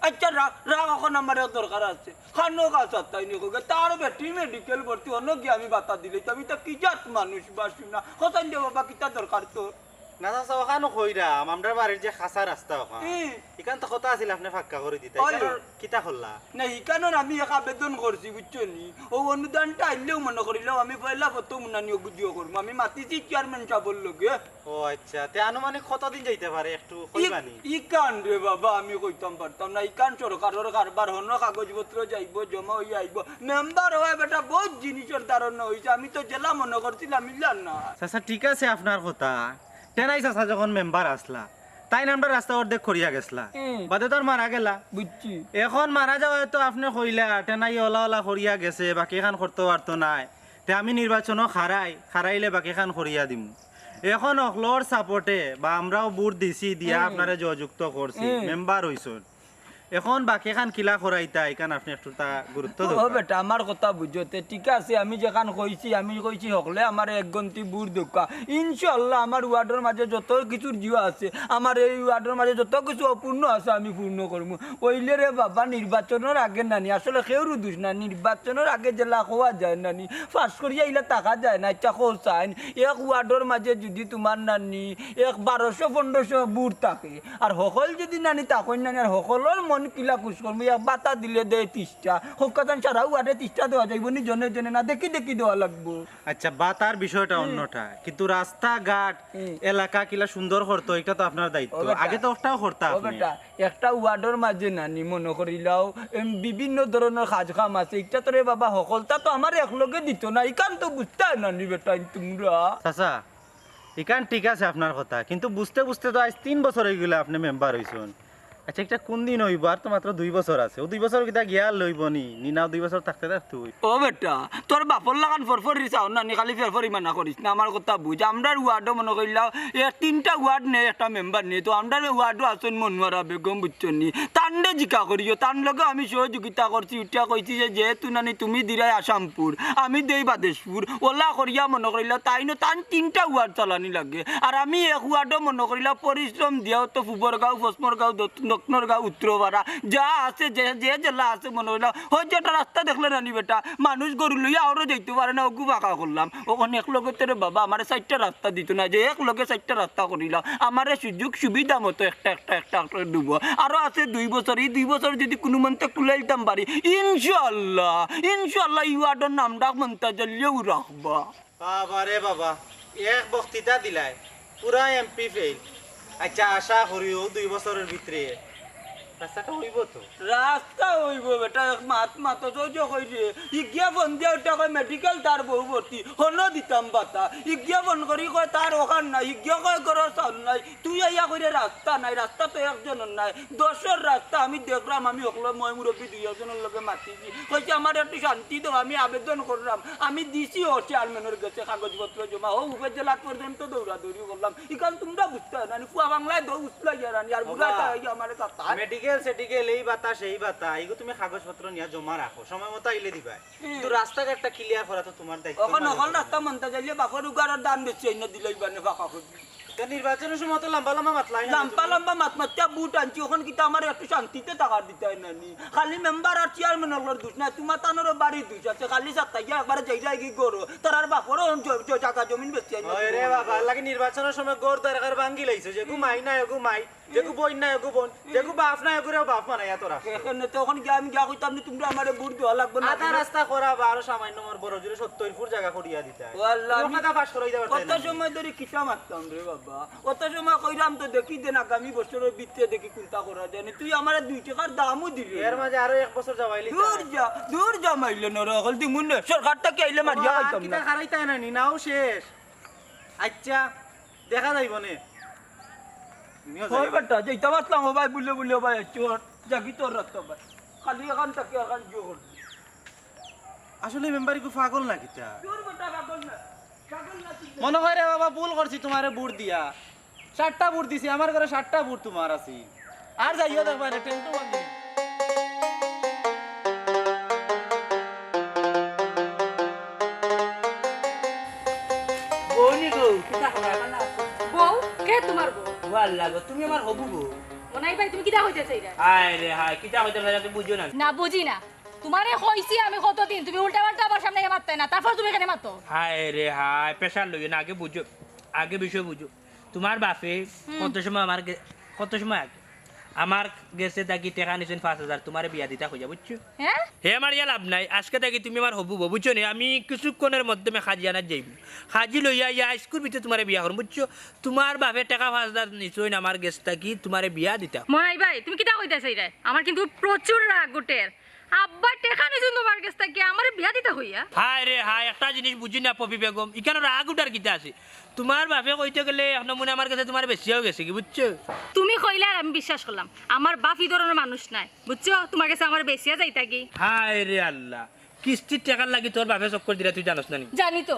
আচ্ছা, রাখ, রাখ, অখন আমার এক দরকার আছে। খানো কাজ আর তাই নিয়ে কইবে, তার বেটি মেডিকেল ভর্তি অনো গিয়া আমি বাতা দিলে, তো আমি তো কি জাত মানুষ বা শুনা। কোথায় দে বাবা, কিতা দরকার তোর? না চাচা, অখানো কইরাম, আমরার বাড়ির যে খাসা রাস্তা অখান, হুম। ইখান তো কথা আছিল আপনে পাক্কা করি দিতা, ওই। ইখানোর কিতা করলা? না, ইখানোর আমি এক আবেদন করছি, বুঝছো নি? ও অনুদানটা আইলেও মনে করিলাও আমি পয়লা প্রথম উনানি অগুদিও করমু। আমি মাতিছি চেয়ারম্যান সাবর লগে। ও আচ্ছা, তে আনুমানিক কতদিন যাইতে পারে একটু ই-, কইবানি? ইখান রে বাবা, আমি কইতাম পারতাম না। ইখান সরকারর কারবার, হনো কাগজপত্র যাইবো, জমা অইয়া আইবো। মেম্বার অয় বেটা, বহুত জিনিসর ধারণা অইছে। আমি তো জেলা মনে করছিলাম, ইলা না। চাচা, ঠিক আছে আপনার কথা। টেনাই চাচা যখন মেম্বার আছলা, তাইন আমরার রাস্তা অর্ধেক করিয়া গেছলা। হুম। বাদে তো আর মারা গেলা। বুঝছি। অখন মারা যাওয়ায় তো আপনে কইলা, টেনাই অলা অলা করিয়া গেছে, বাকি খান করতে পারতো নায়। তে আমি নির্বাচনও খারাই, খারাইলে বাকি খান করিয়া দিমু। অখন অকলর সাপোর্টে বা আমরাও ভোট দিছি, দিয়া হুম। আপনারে জয়যুক্ত করছি, হুম। মেম্বার অইছইন। অখন বাকি খান কিলা করাইতা, ইখান আপনে একটু তা গুরুত্ব ও দেউক্কা। বেটা, আমার কথা বুঝো তে, ঠিক আছে, আমি যেখান কইছি, আমি কইছি হকলে আমারে এক গন্তি ভোট দেউক্কা। ইনশাআল্লাহ আমার ওয়ার্ডর মাঝে যত কিছুর জিও আছে, আমার এই ওয়ার্ডর মাঝে যত কিছু অপূর্ণ আছে আমি পূর্ণ করমু। অইলে রে বাবা, নির্বাচনর আগে নানি, আসলে কেউরও দোষ না, নির্বাচনর আগে যেলা কওয়া যায় নানি, পাস করিয়া ইলা থাকা যায় না, ইচ্ছা কও চাইন। এক ওয়ার্ডর মাঝে যদি তুমার নানি এক বারোশো পনেরোশো ভোট থাকে, আর হকল যদি নানি থাকইন নানি, আর হকলর মন কিলা খুশ করমু, এক বাতা দিলে দেয় তিশটা, হকাতান সারা ওয়ার্ডে তিশটা দেওয়া যাইবো নি, জনে জনে না, দেখি দেখি দেওয়া লাগবো। আচ্ছা, বাতার বিষয়টা হুম। অন্যটা, কিন্তু রাস্তাঘাট, হুম। এলাকা কিলা সুন্দর করতো, এটা তো আপনার দায়িত্ব। ও বেটা। আগে তো ওটাও করতা ও আপনে। বেটা, একটা ওয়ার্ডর মাঝে নানি মনে করিলাও, এম, বিভিন্ন ধরনর কাজ কাম আছে, ইটা তো রে বাবা হকলতা তো আমার একলগে দিত না, ইখান তো বুঝতায় নানি বেটা তুমরা। চাচা, ইখান ঠিক আছে আপনার কথা, কিন্তু বুঝতে বুঝতে তো আইজ তিন বছর অইগেলো আপনে মেম্বার অইছইন। আচ্ছা, ইটা কুন দিন অইবো? আর তো মাত্র দুই বছর আছে। অউ দুই বছর কিতা গিয়া লইবো নি? নি না দুই বছর থাকতে থাকতে অইবো। ও বেটা, তোর বাপর লাখান ফরফরি চাও না নি, খালি ফরফরি মানা করিস না, আমার কথা বুঝ। আমরার ওয়ার্ডও মনে করিলাও, এ তিনটা ওয়ার্ড নেই, একটা মেম্বার নেই, তো আমরার ওয়ার্ডও আছইন মনোয়ারা বেগম, বুঝছো নি? তানরে জিকা করিও, তান লগে আমি সহযোগিতা করছি, উঠিয়া কইছি যে যেহেতু নানি তুমি দিরাই আসামপুর, আমি দেই বাদেশপুর, ওলা করিয়া মনে করিলা তাইনও তান তিনটা ওয়ার্ড চালানি লাগে। আর আমি এক ওয়ার্ডও মনে করিলা পরিশ্রম দিয়াও তো ফুবরগাঁও, ফসমরগাঁও, দত-, দক্ষিণরগাঁও, উত্তরপাড়া, যা আছে, যে, যে জেলা আছে মনে করিলা, হয় যে একটা রাস্তা দেখলে নানি বেটা, মানুষ গরু লইয়া আরো যাইতে পারে না, ওগু ফাঁকা করলাম। অখন একলগে তো রে বাবা, আমারে চাইরটা রাস্তা দিত না, যে একলগে চাইরটা রাস্তা করিলাম, আমারে সুযোগ সুবিধা মতো একটা, একটা, একটা, একটা দিব। আরো আছে দুই বছর, এই দুই বছর যদি কুনুমন্তে কুলাইতাম পারি, ইনশাআল্লাহ, ইনশাআল্লাহ, ই ওয়ার্ডর নাম ডাক মন্তাজ আলীয়েও রাখবা। বাবা রে বাবা, এক বক্তৃতা দিলায়, পুরা এমপি ফেইল। আচ্ছা, আশা করি অউ দুই বছরর ভিতরে রাস্তাটা অইবো তো? রাস্তা অইবো বেটা, এক মাত মাতো তো যে কই রে, ইগিয়া ফোন দিয়া উঠা কয় মেডিকেল তার বউ ভর্তি, হনো দিতাম বাতা। ইগিয়া ফোন করি কয় তার অখান নাই, ইগিয়া কয় ঘরো চাউল নাই। তুই আইয়া কইরে রাস্তা নাই, রাস্তা তো একজনর নাই, দশর রাস্তা আমি দেখরাম, আমি হকল ময় মুরব্বি দুই একজনর লগে মাতিছি, কইছে আমার একটু শান্তি দেও, আমি আবেদন কররাম, আমি দিছি ও চেয়ারম্যানর গেছে কাগজপত্র জমা, ও উপজেলা পর্যন্ত দৌড়াদৌড়ি করলাম, ইখান তুমরা বুঝতায় নানি, ফুয়া বাংলায় দৌ উছলাইয়া রানি, আর বুড়া বাবা, তাই আমারে কথা। মেডিকেল সেডিকেল, এই বাতা সেই বাতা, এইগু তুমি কাগজপত্র নিয়া জমা রাখো, সময় মতো আইলে দিবায়। হুম। কিন্তু রাস্তাঘাটটা ক্লিয়ার করা তো তুমার দায়িত্ব অখন, না, অখন রাস্তা মন্তাজ আলীয়ে বাপর উগারর ধান বেশি আইনা দিলাইবা নে ফাঁকা করি। নির্বাচনর সময় তো লম্বা লম্বা মাতলাই না। লম্বা লম্বা মাত মাতিয়া ভোট আনছি, অখন কিতা আমারে একটু শান্তিতে থাকার দিতায় না নি? খালি মেম্বার আর চেয়ারম্যান অকলর দোষ না, তুমার তানরও বাড়ির দোষ আছে। খালি সাত্তাইয়া একবারে যাইরা কি করো, তারার বাপরও জ-, জ-, জাগা জমিন বেচি আইনা ওই রে বাবা, আল্লাহ কি নির্বাচনর সময় গড় দরকার ভাঙ্গি লাইছে, যেগু মাই না এগু মাই, যেগু বইন না এগু বইন, যেগু বাপ না এগুরেও বাপ মানাইয়া তোরা। এখন তো অখন গিয়া আমি গিয়া কইতাম নি, তুমরা আমারে ভোট দেওয়া লাগবো না। আধা রাস্তা করা বা আরো সামান্য মোর বড় জোরে সত্তর ফুট জাগা করিয়া দিতা। ও আল্লাহ, আমি কথা পাস করাই দেওয়ার কত সময় ধরি কিতা মাততাম রে বাবা, কত সময় কইরাম তো, দেখি দেন আগামী বছরর ভিতরে দেখি কুনতা করা যায় নি। তুই আমারে দুই টেকার দামও দিলি এর না। মাঝে আরো এক বছর যাওয়াইলি দূর যা, দূর যা, মাইলে নরা অকল দিমু না, সরকার থাকি আইলে মারিয়া খাইতাম কিতা না। খারাইতায় না নি, নাও শেষ। আচ্ছা, দেখা যাইব নে। তুমিও ওই যাইবে। বেটা, যাইতাম আসলাম, ও ভাই, বুলে বুলে, ও ভাই, চোর, জাগি তোর রাস্তা ভাই। খালি এখান থাকি এখান জোর। আসলে মেম্বার ইগু পাগল না কিতা? জোর বেটা, পাগল না। পাগল না তুই। মনে হয় রে বাবা, ভুল করছি তুমারে ভোট দিয়া। সাতটা ভোট দিছি, আমার ঘরে সাতটা ভোট তুমার আছে। আর যাইও দেখবা রে, টেন্টু বান্ধি। বউনি গো, কিতা খবর? ভালা আছো? বউ? কে তুমার বউ? ও আল্লাহ গো, তুমি আমার হবু বউ। মনাই ভাই, তুমি কিতা কইতায় চাইরায়? হায় রে হায়, কিতা কইতাম চাইরাম, তুমি বুঝো না। না, বুঝি না। তুমারে কইছি আমি কতদিন, তুমি উল্টা পাল্টা আমার সামনে মাততায় না, তারপর তুমি এখানে মাতো। হায় রে হায়, pressure লইও না, আগে বুঝো, আগে বিষয় বুঝো। তুমার বাপে হুম। কত সময় আমার গে-, কত সময় আগে আমার গেছে থাকি টেকা নিছইন পাঁচ হাজার, তুমারে বিয়া দিতা কইয়া, বুঝছো? হ্যাঁ? হে মারিয়া লাভ নাই, আজকে থাকি তুমি আমার হবু বউ, বুঝছো নি? আমি কিছুক্ষণের মাধ্যমে কাজিয়ানাত যাইমু, কাজি লইয়া আইয়া আইজকুর ভিতরে তুমারে বিয়া করমু, বুঝছো? তুমার বাপে টেকা পাঁচ হাজার নিছইন আমার গেছ থাকি তুমারে বিয়া দিতা। মনাই ভাই, তুমি কিতা কইতায় চাইরায়? আমার কিন্তু প্রচুর রাগ উঠের। আব্বা টেকা নিছইন তুমার গেছ থাকি, আমারে বিয়া দিতা কইয়া। হায় রে হায়, একটা জিনিস বুঝি না পপি বেগম, ইখানো রাগ উঠার কিতা আছে? তুমার বাপে কইতে গেলে এক নমুনে আমার গেছে তুমারে বেচিয়াও গেছে গি, বুঝছো? তুমি কইলে আর আমি বিশ্বাস করলাম, আমার বাপ ই ধরনর মানুষ নায়, বুঝছো? তুমার গেছে আমারে বেচিয়া যাইতা গি। হায় রে আল্লাহ, কিস্তির টেকার লাগি তোর বাপে চক্কর দিরা, তুই জানোস না নি? জানি তো।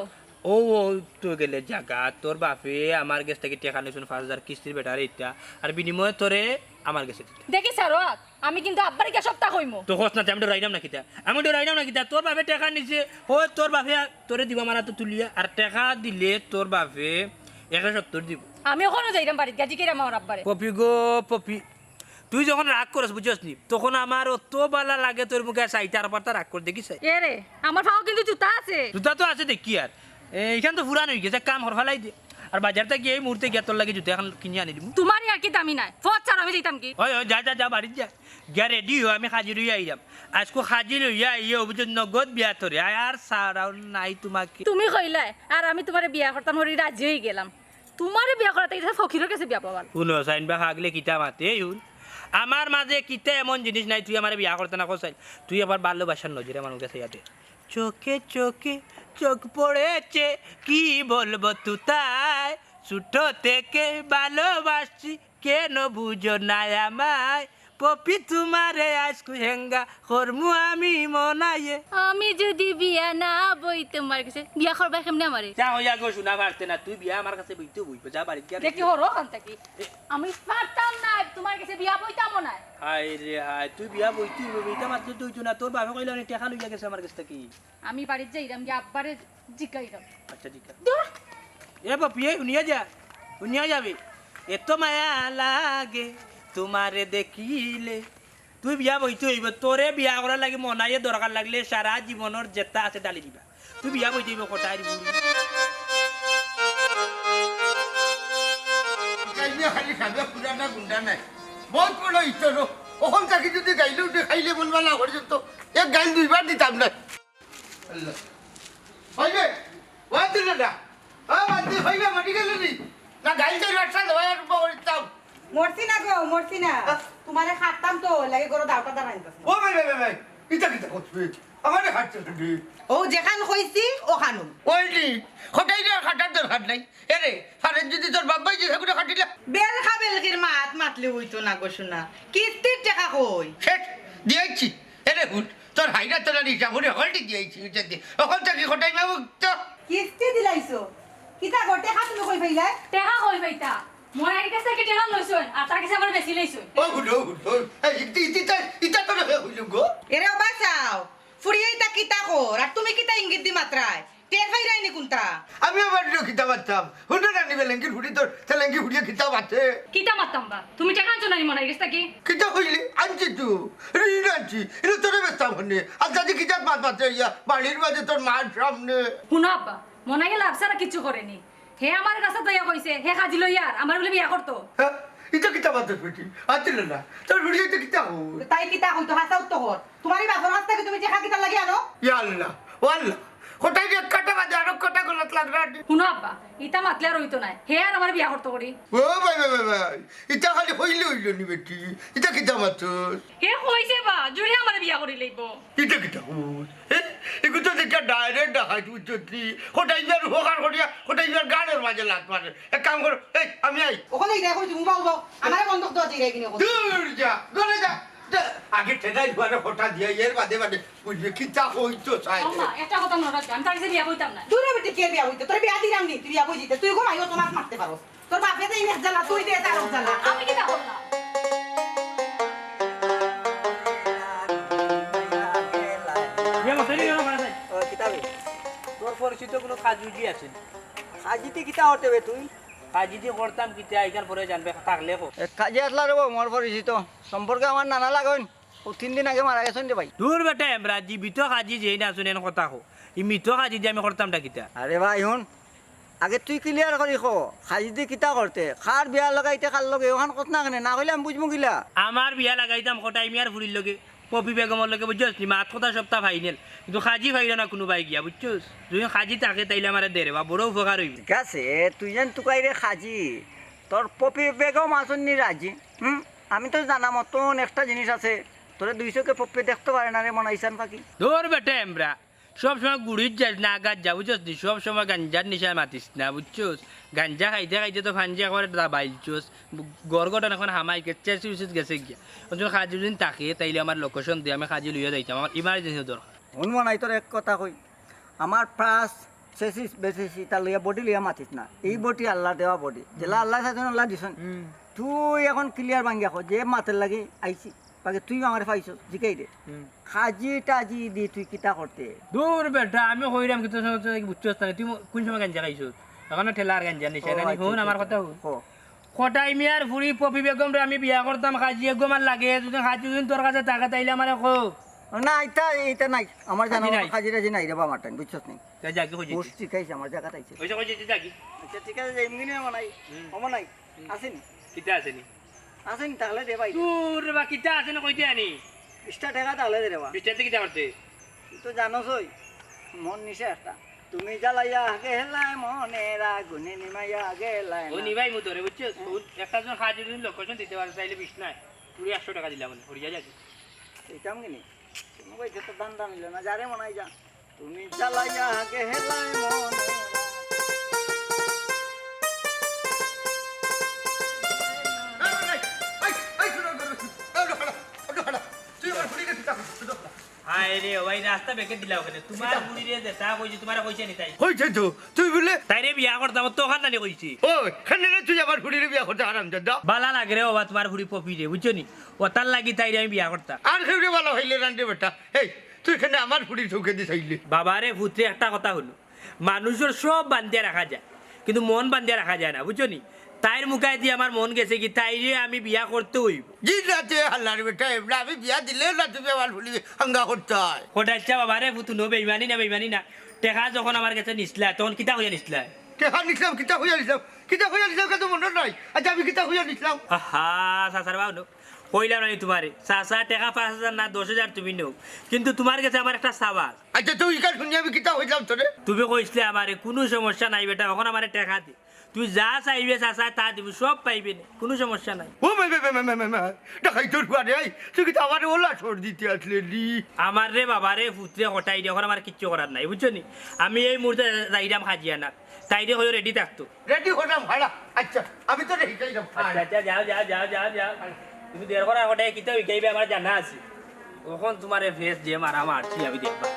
ও, ও তো গেলে জাগা, তোর বাপে আমার গেছ থাকি টেকা নিছইন পাঁচ হাজার কিস্তির বেটারে ইটা, আর বিনিময়ে তোরে আমার গেছে দিতা। দেখি ছাড়ো আত, আমি কিন্তু আব্বারে গিয়া সবটা কইমু। তো কস না, তে আমি ডরাইরাম না কিতা? আমি ডরাইরাম না কিতা? তোর বাপে টেকা নিছে, ও তোর বাপে তোরে দিবা আমার আতো তুলিয়া, আর টেকা দিলে তোর বাপে একশো সত্তর দিবো। আমি অখনো যাইরাম বাড়িত গিয়া, জিকাইরাম আমার আব্বারে। পপি গো, পপি, তুই যখন রাগ করস, বুঝছস নি, তখন আমার অত বালা লাগে তোর মুখে চাইতে, আর পারতা রাগ কর, দেখি চাই। এ রে, আমার পাও কিন্তু জুতা আছে। জুতা তো আছে দেখি আর। এ, ইখান তো পুরান অই গেছে, এক কাম কর, ফালাই দে। আর বাজার থাকি এই মুহূর্তে গিয়া তোর লাগি জুতা এখান কিনি আনি দিমু। তুমার ইয়ার কি দামি নাই? ফোন ছাড়ো, আমি যাইতাম কি? ওই, ওই, যা, যা, যা, বাড়িত যা। গিয়া ready হ, আমি কাজি লইয়া আইরাম। আইজকু কাজি লইয়া আইও, বুঝছো, নগদ বিয়া তোরে। আয় আর সারাও নাই তুমাকে। তুমি কইলায়, আর আমি তুমারে বিয়া করতাম, ওরে রাজি অই গেলাম। তুমারে বিয়া করাতে গেছে ফকিরর গেছে বিয়া পাওয়াল। হুনো, সাইন বা হাগলে কিতা মাতে, এই হুন। আমার মাঝে কিতা এমন জিনিস নাই, তুই আমারে বিয়া করতে না কছাইন। তুই আবার ভালোবাসার নজরে মানুষ গেছে ইয়াতে। চোখে চোখে চোখ পড়েছে, কি বলবো তুতায়, ছোট থেকে ভালোবাসছি, কেন বুঝো না আমায়? পপি তুমারে আইজকু হেঙ্গা করমু আমি মনাইয়ে। আমি যদি বিয়া না বই তুমার গেছে, বিয়া করবায় কেমনে আমারে? যা হইয়া গো, শোনা পারতে না, তুই বিয়া আমার কাছে বইতে বইবে, যা বাড়িত গিয়া দেখি হরো খান থাকি। আমি পারতাম না, তুমার গেছে বিয়া বইতামও না। হায় রে হায়, তুই বিয়া বইতে বইবে, ইটা মাত্র তুই তো না, তোর বাপে কইলা অনেক টেকা লইয়া গেছে আমার গেছ থাকি। আমি বাড়িত যাইরাম গিয়া আব্বারে জিকাইরাম। আচ্ছা, ঠিক আছে। দূর। এ বাপি, এই হুনিয়া যা, হুনিয়া যাবে। এত মায়া লাগে তুমারে দেখিলে। তুই বিয়া বইতে অইবো, তোরে বিয়া করার লাগি মনাইয়ে দরকার লাগলে সারা জীবনর যেতা আছে ডালি দিবা। তুই বিয়া বইতে অইবো, কটাইর বুড়ি। গাইলে খালি খাবে, পুরানা গুন্ডা নাই। বহুত বড় ইতর। অখন থাকি যদি গাইলে উঠে খাইলে বলবা না পর্যন্ত এক গাইল দুইবার দিতাম না। আল্লাহ। হইবে? ওয়ান্তি না? হ্যাঁ, ওয়ান্তি হইবে, মরি গেল নি? না, গাইল তো রাস্তা দেওয়া আর উপর দিতাম। মরছি না গো, মরছি না। হ্যাঁ? তুমারে খাটতাম তো, লাগে গরো দাওটা দাঁড়াইতাছে। ও ভাই, ভাই, ভাই, ভাই, ইটা কিতা করছস? আমারে খাটতে দিবি। ও যেখান কইছি, ওখানো। ওই নি, খোটাই রে, খাটার দরকার নাই। এরে, ফারেন যদি তোর বাপ ভাই যে সেগুলো খাটিলে। বেলখা বেলখির মাত মাতলে অইতো না গো সোনা। কিস্তির টেকা কই? শেষ, দিয়াইছি। এরে হুন, তোর হাইরা তোর আর ইটা করে হলটি দিয়াইছি, ইটা দিয়ে। অখন থাকি খোটাই মামু তো। কিস্তি দিলাইছো? কিতা গো, টেকা তুমি কই পাইলায়? টেকা কই পাইতা? মনাইর গেছ থাকি টেকা লইছইন, আর তার গেছে আবার বেশি লইছইন। ও হুন, ও হুন, ও হুন। এই, ইতি, ইতি, ইতা, ইতা তোর হয়ে হইল গো। এরে বাবা চাও, ফুরিয়ে ইতা কিতা কর, আর তুমি কিতা ইঙ্গিত দি মাতরায়? টের পাইরায়নি কুনতা? আমি আবার ইনো কিতা মাততাম? হুনো রানি বেলেঙ্গির ফুড়ি তোর তেলেঙ্গি ফুড়িয়ে কিতা মাতে? কিতা মাততাম বা? তুমি টেকা আনছো না নি মনাইর গেছ থাকি? কিতা কইলে? আনছি তো। ঋণ আনছি। ইনো তোরে বেচতাম হনে। আর যদি কিতা মাত মাতে ইয়া বাড়ির মাঝে তোর মার সামনে। হুনো আব্বা, মনাইয়ে লাভ ছাড়া কিচ্ছু করেনি। হে আমার গেছে তো ইয়া কইছে, হে কাজি লইয়ার আমারে বুলে বিয়া করতো। হ্যাঁ? ইটা কিতা মাতস বেটি? আতিল না। তোর ফুড়িয়ে ইটা কিতা কয়? তাই কিতা কইতো? হাছা উত্তর কর। তুমার ই বাপর গেছ থাকি তুমি টেকা কিতার লাগি আনো? ইয়া আল্লাহ, ও আল্লাহ, কটাই এক কাটা বাদে আরো কটা গলত লাগরা। হুনো আব্বা, ইতা মাতলে আর অইতো নায়। হে আর আমারে বিয়া করতো করি। ও ভাই, ভাই, ভাই, ভাই, ইতা খালি কইলে অইলো নি বেটি? ইতা কিতা মাতস? হে কইছে বা, জুড়ে আমারে বিয়া করি লইবো। ইতা কিতা কস? হে? ইগু তো দেখিয়া direct ডাকাইত বুঝছস নি? কটাই বিয়ার উপকার করিয়া, কটাই বিয়ার গাড়র মাঝে লাত মারে। এক কাম কর, এই, আমি আই। ওখানে ইরা কই তুমি বাবু বাবু, আমারে বন্ধক দেওয়া যাইরা কিনে কই? দূর যা, ঘরে যা। যা, আগে ঠেকাই ঘরে ফটা দিয়া, এর বাদে বাদে বুঝবে, কিতা কইতো চাই। আম্মা, একটা কথা মনে রাখবে, আমি তার কাছে বিয়া কইতাম না। দূরে বেটি কে বিয়া কইতো? তোর বিয়া দিলাম নি, তুই বিয়া কই দিতে? তুই ঘুমাইও, তোমার মারতে পারো। তোর বাপে তো ইনে জ্বালা, তুই দে তার জ্বালা। আমি কিতা করলাম? ইয়ে মতো নি, ওরা মারা যায়। ও, কিতাবে? তোর পরিচিত কোনো কাজু জি আছে নি? কাজিতে কিতা করতে বে তুই? কাজিতে করতাম কিতা, ইখান পরে জানবে, থাকলে কো। এক কাজি আসলা রে বউ, মোর পরিচিত। সম্পর্কে আমার নানা লাগইন। ও তিন দিন আগে মারা গেছইন রে ভাই। দূর বেটা, এমরা জীবিত কাজি যেইন আছইন এন কথা কও। ই মৃত কাজি দি আমি করতামটা কিতা? আরে ভাই, হুন, আগে তুই clear করি ক, কাজি দি কিতা করতে? কার বিয়া লাগাইতে কার লগে? ওখান কত না কেনে? না কইলে আমি বুঝমু কিলা? আমার বিয়া লাগাইতাম কটাই মিয়ার ফুড়ির লগে, পপি বেগমর লগে, বুঝছস নি? মাত কথা সবটা final। কিন্তু কাজি পাইরা না কুনুবায় গিয়া, বুঝছস? যদি কাজি থাকে, তাইলে আমারে দে রে বা, বড় উপকার অইবো। ঠিক আছে, তুই যেন তুকাইরে কাজি, তোর পপি বেগম আছইন নি রাজি? হুম? আমি তো জানা মতন একটা জিনিস আছে, তোরে দুই চোখে পপি দেখতো পারে না রে মনাইছান পাখি। দূর বেটা এমরা, সব সময় গুড়িত যাস না, আগাত যা, বুঝছস নি? সব সময় গাঞ্জার নিশায় মাতিস না, বুঝছস? গাঞ্জা খাইতে খাইতে তো ফাঞ্জি একবারে দাবাইলছস। ঘর ঘটন এখন হামাই গেছে, চেস উচিত গেছে গিয়া। অখন কাজি যদি থাকে, তাইলে আমার location দে, আমি কাজি লইয়া যাইতাম, আমার emergency দরকার। হুন মনাই, তোর এক কথা কই, আমার পাস চেসিস বেসিস ইতা লইয়া, body লইয়া মাতিস না। এই body আল্লাহ দেওয়া body, যেলা আল্লাহ চাইছইন আল্লাহ দিছইন। হুম। তুই এখন clear ভাঙ্গিয়া ক, যে মাতের লাগি আইছি, বাকি তুই আমারে পাইছস, জিকাই দে। হুম। কাজি টাজি দি তুই কিতা করতে? দূর বেটা, আমি কইরাম কিতা সময় তুই বুঝছস না, তুই কোন সময় গাঞ্জা খাইছস? এখন ঠেলার গাঞ্জা নিশা ও, নাই, আচ্ছা, হুন আচ্ছা, আমার আচ্ছা। কথা হুন। ক। কটাই মিয়ার ফুড়ি পপি বেগমরে আমি বিয়া করতাম, কাজি এগু আমার লাগে, যদি কাজি যদি তোর কাছে থাকে, তাইলে আমারে ক। না, ইতা, ইতা নাই। আমার জানা কাজি মতো নাই। কাজি টাজি নাই রে বা আমার টাইম, বুঝছস নি? তে যাগি কই যেতে? গোষ্ঠী খাইছে, আমার জাগাত আইছে। কইছে, কই যেতে যাগি? আচ্ছা, ঠিক আছে, যাইমুগি নি মনাই। হুম। ও মনাই, হুম। আছে নি? কিতা আছে নি? আছে নি? তাহলে দে ভাই। দূর রে বা, কিতা আছে না কইতে আনি? বিশটা টেকা তাহলে দে রে বা। বিশটাতে কিতা করতে? তুই তো জানোসই, মন নিশা একটা। তুমি জ্বালাইয়া গেলায় মনের আগুনে নিমাইয়া গেলায় ও না। নিবাই মু তোরে, বুঝছস? হুম। ও একটা জন কাজি যদি location দিতে পারে, তাইলে বিশ নাই। পুরি একশো টেকা দিলাম মানে, হরিয়া যাবি। এইটা আমি কিনি। কোনো ভাই যত দাম দাম নিল না, যারে মনাই যা। তুমি জ্বালাইয়া গেলায় মন। এই, এই, এই, শুনো, শুনো, শুনো, এই, ওটা খাড়া, ওটা খাড়া। তুই আমার ফুড়িরে কিতা করছিস? ওটা খাড়া। হায় রে, ও ভাই, রাস্তা বেঁকে দিলাও কেনে? তোমার ফুড়িরে যেতা কইছি, তোমারে কইছে নি তাই? কইছে তো, তুই বুলে? তাইরে বিয়া করতাম, তো ওখান জানি কইছি। ও, কেনে রে তুই আমার ফুড়িরে বিয়া করতে হারামজাদা? বালা লাগে রে বাবা, তোমার ফুড়ি পপি রে, বুঝছো নি? ও তার লাগি তাইরে আমি বিয়া করতাম। আর কেউরে বালা পাইলে রান্দে বেটা। এই, তুই কেনে আমার ফুড়ির চউখেদি চাইলে? বাবা রে, ফুতরে একটা কথা হুনো। মানুষর সব বান্ধিয়া রাখা যায়, কিন্তু মন বান্ধিয়া রাখা যায় না, বুঝছো নি? তাইর মুখাইদি আমার মন গেছে কি, তাইরে আমি বিয়া করতে অইবো। জি না, তে হালার বেটা, এমনে আমি বিয়া দিলেও না, তুমি আমার ফুড়ি হাঙ্গা করতায়। কটাইচ্ছা বাবা রে, ফুত হুনো, বেইমানি না, বেইমানি না। টেকা যখন আমার গেছে নিছলায়, তখন কিতা কইয়া নিছলায়? টেকা নিছলাম, কিতা কইয়া নিছলাম? কিতা কইয়া নিছলাম, কেউ তো মনো নাই। আচ্ছা, আমি কিতা কইয়া নিছলাম? আহা, চাচার বাবু, কইলাম না নি তোমারে, চাচা টেকা পাঁচ হাজার না দশ হাজার তুমি নেও, কিন্তু তোমার গেছে আমার একটা চাওয়া আছে। আচ্ছা, তুই ইখান হুনি আমি কিতা কইলাম তোরে? তুমি কইছলায় আমারে, কুনু সমস্যা নাই বেটা, অখন আমারে টেকা দে। তুই যা চাইবে চাচা তা দিমু, সব পাইবে নে, কুনু সমস্যা নাই। ও মে, মে, মে, ডাকাইতর ফুয়া রে, এই, তুই কিতা আমারে ওলা সর দিতে আছলে নি? আমার রে বাবা রে, ফুতরে কটাই রে, অখন আমার কিচ্ছু করার নাই, বুঝছো নি? আমি এই মুহূর্তে যাইরাম কাজিয়ানা, তাইরে কইও ready থাকতো। Ready হলাম, হালা। আচ্ছা, আমি তোরে হিকাইলাম। আচ্ছা, আচ্ছা, যাও, যাও, যাও, যাও, যাও। তুমি দের করার কথা কিতা হিকাইবে আমার জানা আছে। অখন তোমারে ফেস যে মারা মারছি আমি দেখবা।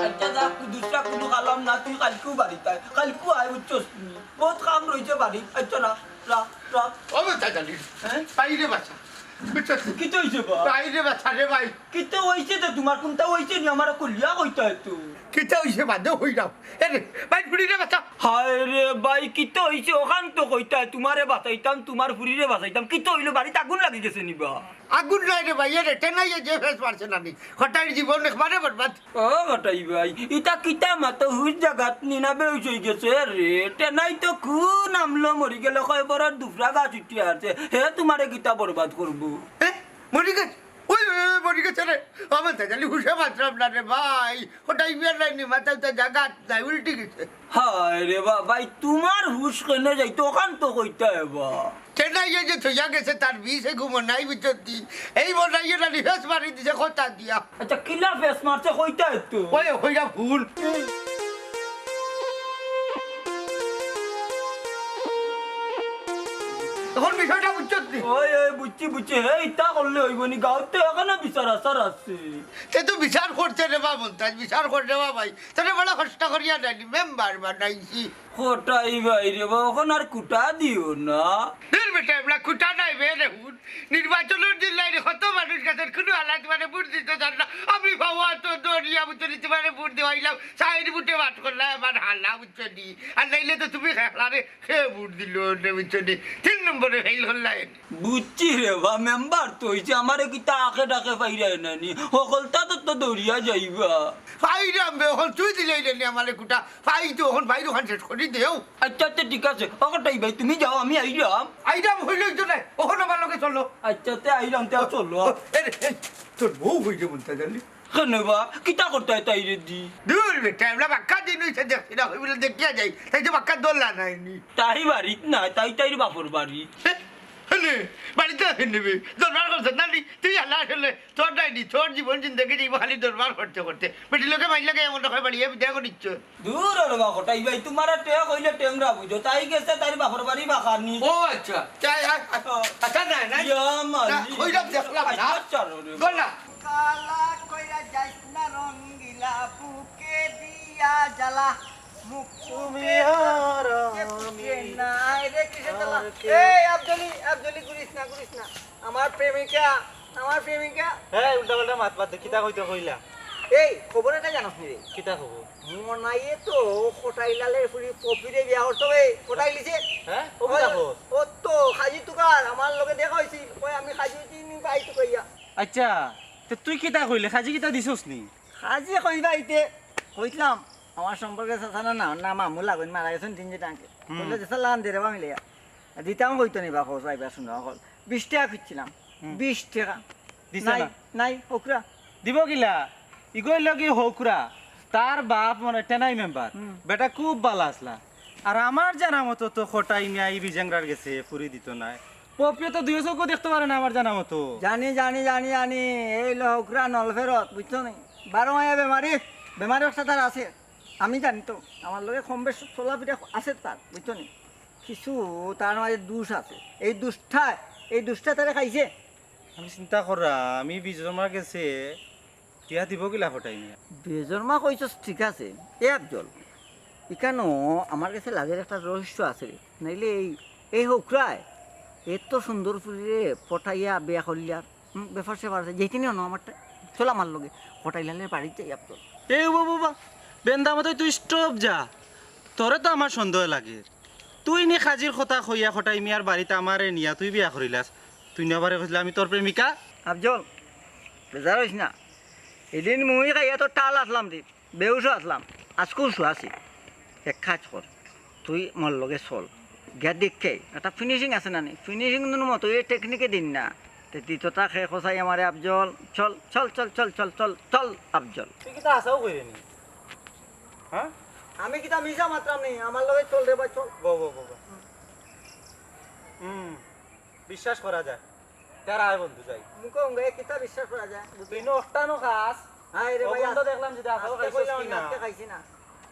আচ্ছা, যা, কুদুসরা কুদু খালাম না, তুই কালকেউ বাড়িত আয়। কালকেউ আয়, বুঝছস নি? বহুত কাম রইছে বাড়িত। আচ্ছা, রা, রা, রা। ও বেটা জানি। হ্যাঁ? তাইরে বাঁচা। বুঝছস? কিতা অইছে বা? ভাই রে বাঁচা রে ভাই। কিতা অইছে তো তুমার? কুনতা অইছে নি? আমারে খুলিয়া কইতায় তো। কিতা অইছে বাদে কইরাম। এ রে, ভাই ফুড়ি রে বাঁচা। হায় রে ভাই, কিতা অইছে? অখান তো কইতায়, তুমারে বাঁচাইতাম, তুমার ফুড়িরে বাঁচাইতাম। কিতা অইলো, বাড়িত আগুন লাগি গেছে নি বা? আগুন নায় রে ভাই, এ রে, টেনাইয়ে যে ফেস মারছে না নি। কটাইর জীবন একবারে বরবাদ। ও কটাই ভাই, ইতা কিতা মাতো, হুশ জাগাত নি না বেহুশ অইগেছো রে? টেনাই তো কুন আমলো মরি গেলে কয় বড় দুফরা গাছ উঠি আছে, হে তুমারে কিতা বরবাদ করবো? এ, মরি গেছে? ওই, ওই, ওই, মরি গেছে রে। আমার তো জানি হুশে বাঁচলাম না রে ভাই। কটাই বিয়ার লাইনি মাথা উতা জাগাত নাই, উল্টি গেছে। হায় রে বা, ভাই, তুমার হুশ কেনে যাইতো, অখান তো কইতায় বা। টেনাইয়ে যে থইয়া গেছে, তার বিষ এগু মনাই বুঝছস নি। এই মনাইয়ে না রিফেস মারি দিছে কথা দিয়া। আচ্ছা, কিলা ফেস মারছে কইতায় তো। ওই, কইরা ভুল। অখন বিষয়টা বুঝছস নি? ওই, ওই, বুঝছি, বুঝছি। হে, ইতা করলে অইবো নি? গাঁওত তো অখনো বিচার আচার আছে। তে তো বিচার করছে রে বা মন্তাজ, বিচার কর রে বা ভাই। তোরে বড় কষ্ট করিয়া নানি মেম্বার বানাইছি। কটাই ভাই রে বা, অখন আর কুটা দিও না। দূর বেটা, এবলা কুটা নাই বে রে হুন। নির্বাচনর দিন লাইনে কত মানুষ গেছে, কুনু হালাত মানে ভোট দিতো চায় না। আমি বাবা তো দরিয়া বুঝছো নি, তুমারে ভোট দেওয়াইলাম, চাইর ভোটে বাদ করলা, আমার হালা বুঝছো নি। আর নাইলে তো তুমি খেলারে কে ভোট দিলো নে, বুঝছো নি? তিন নম্বরে ফেল করলা এনে। বুঝছি রে বা, মেম্বার তো অইছে, আমারে কিতা আখে ডাকে পাইরায় না নি? হকলতা তো, তো দরিয়া যাইবা। পাইরাম বে, অখন তুই দিলে নি আমারে কুটা। পাই তো, অখন বাইর অখান শেষ করি দেও। আচ্ছা, আচ্ছা, ঠিক আছে। ও কটাই ভাই, তুমি যাও, আমি আইরাম। আইরাম অইলে অইতো নায়, অখন আমার লগে চলো। আচ্ছা, তে আইরাম, তে চলো। ও, এ রে, এই, তোর বউ অইলে বলতে জানি। কেনে বা? কিতা করতায় তাইরে দি? দূর বেটা, আমরা বাক্কা দিন অইছে দেখছি না, অইবলে দেখিয়া যাই। তাই তো বাক্কা দোলা নাইনি। তাই বাড়িত নাই, তাই তাইর বাপর বাড়ি। হে, হেনে, বাড়িত আহেন নিবে। দরবার করছত না নি? তুই হালা আসলে, তোর নাইনি, তোর জীবন জিন্দেগি যাইবো খালি দরবার করতে করতে। বেটি লোকে মাইর লাগে এমন রকম বাড়িয়ে বিদায় করিচ্ছ। দূর রে বা কটাই ভাই, তুমারে টেক অইলে টেংরা বুঝো। তাই গেছে তাইর বাপর বাড়ি বাখানি। ও আচ্ছা, তাই, আয়, আয়। ও। আচ্ছা, নাই, নাই। ইয়া মালি। না, অইরাম দেখলাম না। আচ্ছা, রে। বল না। কালা কইরা যাইস না রঙ্গিলা বুকে দিয়া জ্বালা। মুখ তুমি আর আমি। না, আয় রে, কিসের জ্বালা? আর কে? এই, আফজলি, আফজলি, ঘুরিস না, ঘুরিস না। আমার প্রেমিকা, আমার প্রেমিকা। এই, উল্টা পাল্টা মাত বাদ দে, কিতা কইতে কইলা? এই, খবর এটা জানোস নি রে? কিতা খবর? মনাইয়ে তো কটাইলালের ফুড়ি পপিরে বিয়া করতো বে, কটাইলিছে। হ্যাঁ? ও কিতা ওই, খবর? ও তো খাজি তুকার, আমার লগে দেখা অইছিল, কয় আমি খাজি অইছি, নি ভাই তুকাইয়া। আচ্ছা, তে তুই কিতা কইলে? খাজি কিতা দিছস নি? খাজি কইবা ইতে, কইছিলাম, আমার সম্পর্কে চাচা না, না, না, মামু লাগইন, মারা গেছেন তিন দিন আগে। হুম। কইলে যে সালাম দে রে বা মিলিয়া। দিতাম কইতো নি বা, খোঁজ পাইবা শুনো, অকল বিশ টেকা খুঁজছিলাম। হুম। বিশ টেকা। দিছে নাই, না? নাই, হকরা। দিব কিলা? ইগো অইলো কি হকরা? তার বাপ মনে টেনাই মেম্বার। হুম। বেটা খুব ভালা আছলা। আর আমার জানা মতো তো কটাই মিয়া ই বিজেংরার গেছে ফুরি দিত নায়। পপিও তো দুইও চউখো দেখতো পারে না আমার জানা মতো। জানি, জানি, জানি, জানি। এই লো হকরা নল ফেরত, বুঝছো নি? বারো মাইয়া বেমারি, বেমারি একটা তার আছে। আমি জানি তো, আমার লগে কম বেশ চলাফিরা আছে তার, বুঝছো নি? কিছু তার মাঝে দুষ আছে। এই দুষটা, এই দুষটা তারে খাইছে। আমি চিন্তা কররাম, আমি বিজরমার গেছে টিয়া দিব কিলা কটাই মিয়া? বিজরমা কইছস ঠিক আছে। এ আফজল, ইকানো আমার গেছে লাজের একটা রহস্য আছে রে। নাইলে এই, এই হকরায় এত সুন্দর ফুরিরে পটাইয়া বিয়া করলিয়ার, হুম, ব্যাপার স্যাপার আছে। যেতে নিও না আমারটা, চল আমার লগে, কটাইলালের বাড়িত যাই আফজল। এ বাবা, বাবা, বেন্দা মতো তুই স্টপ যা। তোরে তো আমার সন্দেহ লাগে। তুই নি খাজির কথা কইয়া কটাই মিয়ার বাড়িত আমারে নিয়া তুই বিয়া করিলাস। তুই না বারে কইছিলি আমি তোর প্রেমিকা। আফজল, বেজার অইস না। এদিন মুই খাইয়া তো টাল আছলাম দি, বেহুশ আছলাম। আজকুও হুশ আছি। এক কাজ কর, তুই মোর লগে চল। গিয়া দেখকে, একটা ফিনিশিং আছে না নি? ফিনিশিং নুন মতো এই টেকনিকে দিন না। তে তুই তো তাকে খোঁচাই আমারে আফজল। চল, চল, চল, আফজল। তুই কিতা হাছাউ কইরে নি? হ্যাঁ? আমি কিতা মিছা মাতরাম নি? আমার লগে চল রে ভাই, চল। বো, বো, বো, বো। হুম, বিশ্বাস করা যায়। তেরা আয় বন্ধু যাই। মুখে উঙ্গে কিতা বিশ্বাস করা যায়? তুই নখটা নখাস। হায় রে ও ভাই, বন্ধু আজ-, দেখলাম যদি আজকে আজকে খাইছস কইলাম কি আমি, না? আজকে খাইছি না।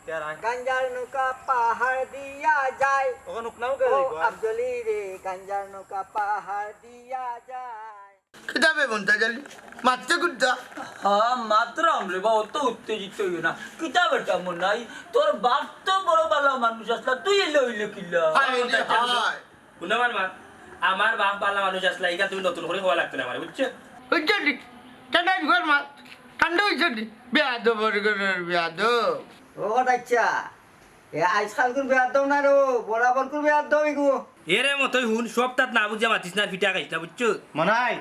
তেরা আয়। গাঞ্জার নৌকা পাহাড় দিয়া যায়। ওখানে উকনাও কে ও যাইবো আর? আফজলি রে, গাঞ্জার নৌকা পাহাড় দিয়া যায়। কিতা বে মন্তাজ আলী? মাততে কুদ্দা? হ্যাঁ, মাতরাম রে বা, অত উত্তেজিত অইও না। কিতা বেটা মনাই, তোর বাপ তো বড় ভালা মানুষ আছলা, তুই এলে অইলে কিলা? হায় রে হায়। হুনো আমার মাত, আমার বাপ বালা মানুষ আছলা, ইখান তুমি নতুন করি কওয়া লাগতো না আমারে, বুঝছো? বুঝছো নি? ঠান্ডা ইগুর মাত, ঠান্ডা অইছো নি? বেয়াদব, বড় ঘরর বেয়াদব। ও আচ্ছা, এ আইজকালকুর বেয়াদব না রে, বরাবরকুর বেয়াদব ইগু। এরে মতই হুন, সব তাত না বুঝিয়া মাতিস না, ফিটা খাইস না, বুঝছো? মনাই,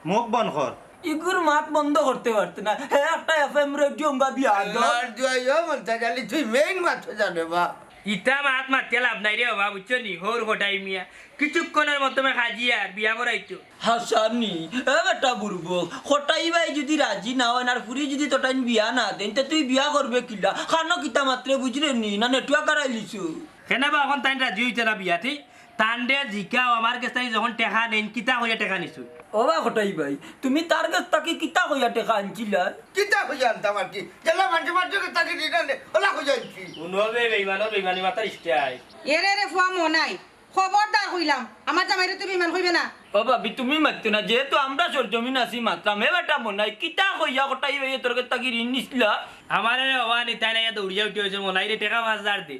মুখ বন্ধ কর। ইগুর মাত বন্ধ করতে পারতে না। হে একটা এফএম রেডিও অঙ্গা বিয়া দর। আল্লাহর দুয়াইও মন্তাজ আলী, তুই মেইন মাত জানে বা। ইতা মাত মাতিয়া লাভ নাই রে বাবা, বুঝছো নি? হৌর কটাই মিয়া, কিছুক্ষণর মধ্যে খাজি আর বিয়া করাইতো। হাসানি, এ বেটা বুরবক, কটাই ভাই যদি রাজি না অয়, আর ফুরি যদি তোটাইন বিয়া না দেইন, তে তুই বিয়া করবে কিলা? খানো কিতা মাতরে বুঝরে নি, না নেটওয়ার্ক হারাইলিছো? কেনে বা অখন তাইন রাজি অইতা না বিয়াতে? তানরে জিকাও, আমার গেছ থাকি যখন টেকা নেইন, কিতা কইয়া টেকা নিছো? ও বা কটাই ভাই, তুমি তার গেছ থাকি কিতা কইয়া টেকা আনছিলা? কিতা কইয়া আনতাম আর কি? যেলা মানষে মানষর গেছ থাকি ঋণ আনে, ওলা কইয়া আনছি। হুনো বে বেইমানর বেইমানি মাতার ইষ্টাই। এরে রে ফুয়া মনাই, খবরদার কইলাম, আমার জামাইরে তুই বেইমান কইবে না। ও ভাবি, তুমি মাতিও না, যেহেতু আমরা সরজমিন আছি মাতরাম। এ বেটা মনাই, কিতা কইয়া কটাই ভাইয়ে তোর গেছ থাকি ঋণ নিছলা? আমারে রে বাবা, নিতাই না, ইয়া দৌড়িয়া উঠি অইছে, মনাই রে, টেকা পাঁচ হাজার দে।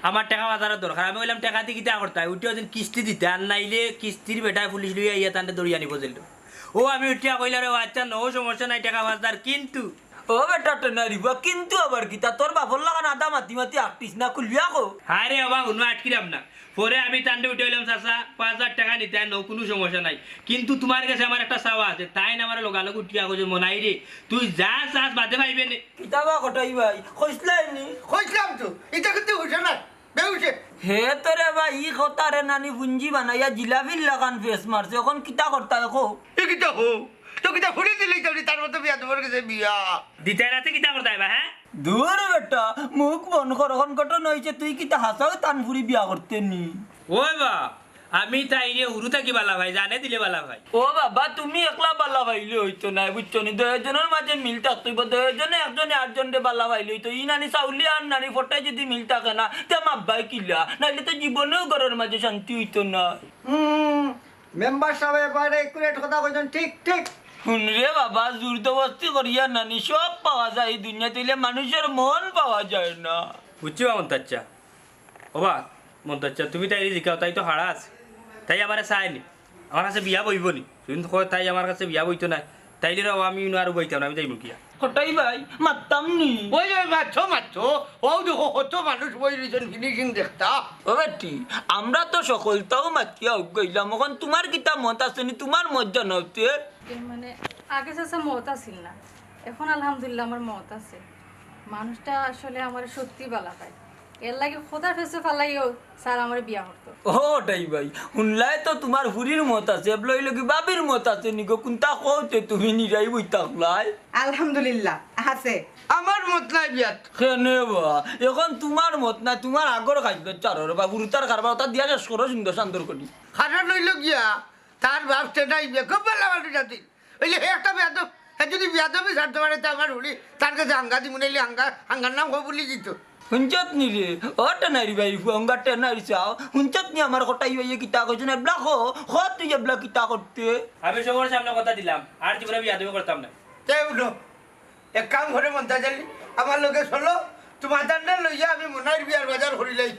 আমার টেকা পাঁচ হাজারর দরকার। আমি কইলাম, "টেকা দি কিতা করতায়?" উঠিয়া অইছেন কিস্তি দিতা, আর নাইলে কিস্তির বেটায় পুলিশ লইয়া আইয়া তানরে ধরিয়া নিবো জেলো। ও আমি উঠিয়া কইলাম, "রে ও আচ্ছা, নও সমস্যা নাই, টেকা পাঁচ হাজার, কিন্তু" ও বেটা টেনারি বুয়া, কিন্তু আবার কিতা? তোর বাপর লাখান আদা মাতি মাতি আটকিস না, খুলিয়া কো। হায় রে বাবা, হুনো আটকিরাম না। পরে আমি তানরে উঠিয়া কইলাম, "চাচা, পাঁচ হাজার টেকা নিতায় নও, কুনু সমস্যা নাই। কিন্তু তুমার গেছে আমার একটা চাওয়া আছে।" তাইন আমারে লগালগ উঠিয়া কইছে, "মনাই রে, তুই যা চাস বাদে পাইবে নে।" কিতা বা কটাই ভাই, কইছলায় নি? কইছলাম তো, ইতা কিন্তু হুশে না, বেহুশে। হে তো রে ভাই, ই কথারে নানি পুঞ্জি বানাইয়া জিলাপির লাখান ফেস মারছে, অখন কিতা করতায় কও? এ কিতা কও? তো কিতা ফুড়ি দিলেই তো তার মতো বিয়া তোমার গেছে বিয়া। দিতায় না তে কিতা করতায় বা, হে? দূর বেটা, মুখ বন্ধ কর, অখন ঘটনা অইছে, তুই কিতা হাছাউ তান ফুড়ি বিয়া করতে নি? ওই বা, আমি তাইরে হুরু থাকি বালা পাই, জানে দিলে বালা পাই। ও বাবা, তুমি একলা বালা পাইলে অইতো নায়, বুঝছো নি? দুইওজনর মাঝে মিল থাকতো অইবো, দুইওজনে একজনে আরজনরে বালা পাইলে অইতো। ই নানি চাউলি আর নানি ফটাই যদি মিল থাকে না, তে মাপবায় কিলা? নাইলে তো জীবনেও ঘরর মাঝে শান্তি অইতো না। হুম, মেম্বার সাব এবারে একুরেট কথা কইছইন, ঠিক, ঠিক। হুন রে বাবা, জোর জবরদস্তি করিয়া নানি সব পাওয়া যায় ই দুনিয়াত, অইলে মানুষর মন পাওয়া যায় না। বুঝছি বা মন্তাজ চাচা? ওবা, মন্তাজ চাচা, তুমি তাইরে জিকাও, তাই তো খাড়া আছে। তাই আমারে চায় নি। আমার কাছে বিয়া বইবো নি। যদি কয় তাই আমার কাছে বিয়া বইতো নায়, তাইলে রে, আমি ইনো আর বইতাম না, আমি যাইমু গিয়া। কটাই ভাই, মাততাম নি। ওই, ওই, মাতছো, মাতছো। অউ দেখো, কত মানুষ বই রইছইন, ফিনিশিং দেখতা। ও বেটি, আমরা তো সকলতাউ মাতিয়া উগইলাম। অখন তুমার কিতা মত আছে নি? তুমার মত জানাও তে। এ মানে, আগে চাচা মত আছিল না, এখন আলহামদুলিল্লাহ আমার মত আছে। মানুষটা আসলে আমারে সত্যি বালা পায়, এর লাগি খোদার ফেসে ফালাইও স্যার আমারে বিয়া করতো। ও কটাই ভাই, হুনলায় তো তুমার ফুরির মত আছে, এবলা অইলো কি ভাবির মত আছে নি গো? কুনতা কও তে তুমি নিরাই বই থাকলায়? আলহামদুলিল্লাহ, আছে। আমার মত নাই বিয়াত। কেনে বা? এখন তুমার মত নাই, তুমার আগর খাইবে চারর বা হুরুতার কারবার ওটা দিয়া শেষ করো সুন্দর সান্দর করি। কারণ অইলো গিয়া, তার বাপ টেনাই বিয়া খুব বালা মানুষ আছিল। অইলে হে একটা বেয়াদব, হে যদি বেয়াদবি ছাড়তো পারে, তে আমার হুড়ি তার গেছে হাঙ্গা দিমু, নাইলে হাঙ্গা, হাঙ্গার নাম কবুলি দিত। হুনছত নি রে? ও টেনারি ভাই, হুয়াঙ্গা টেনারি চাও। হুনছত নি আমার কটাই ভাইয়ে কিতা কইছইন? এবলা কো, কো তুই এবলা কিতা করতে? আমি সবর সামনে কথা দিলাম, আর জীবনে বেয়াদবি করতাম না। তে উঠো, এক কাম করো মন্তাজ আলী, আমার লগে চলো, তুমার দান্ডে লইয়া আমি মনাইর বিয়ার বাজার করিলাই।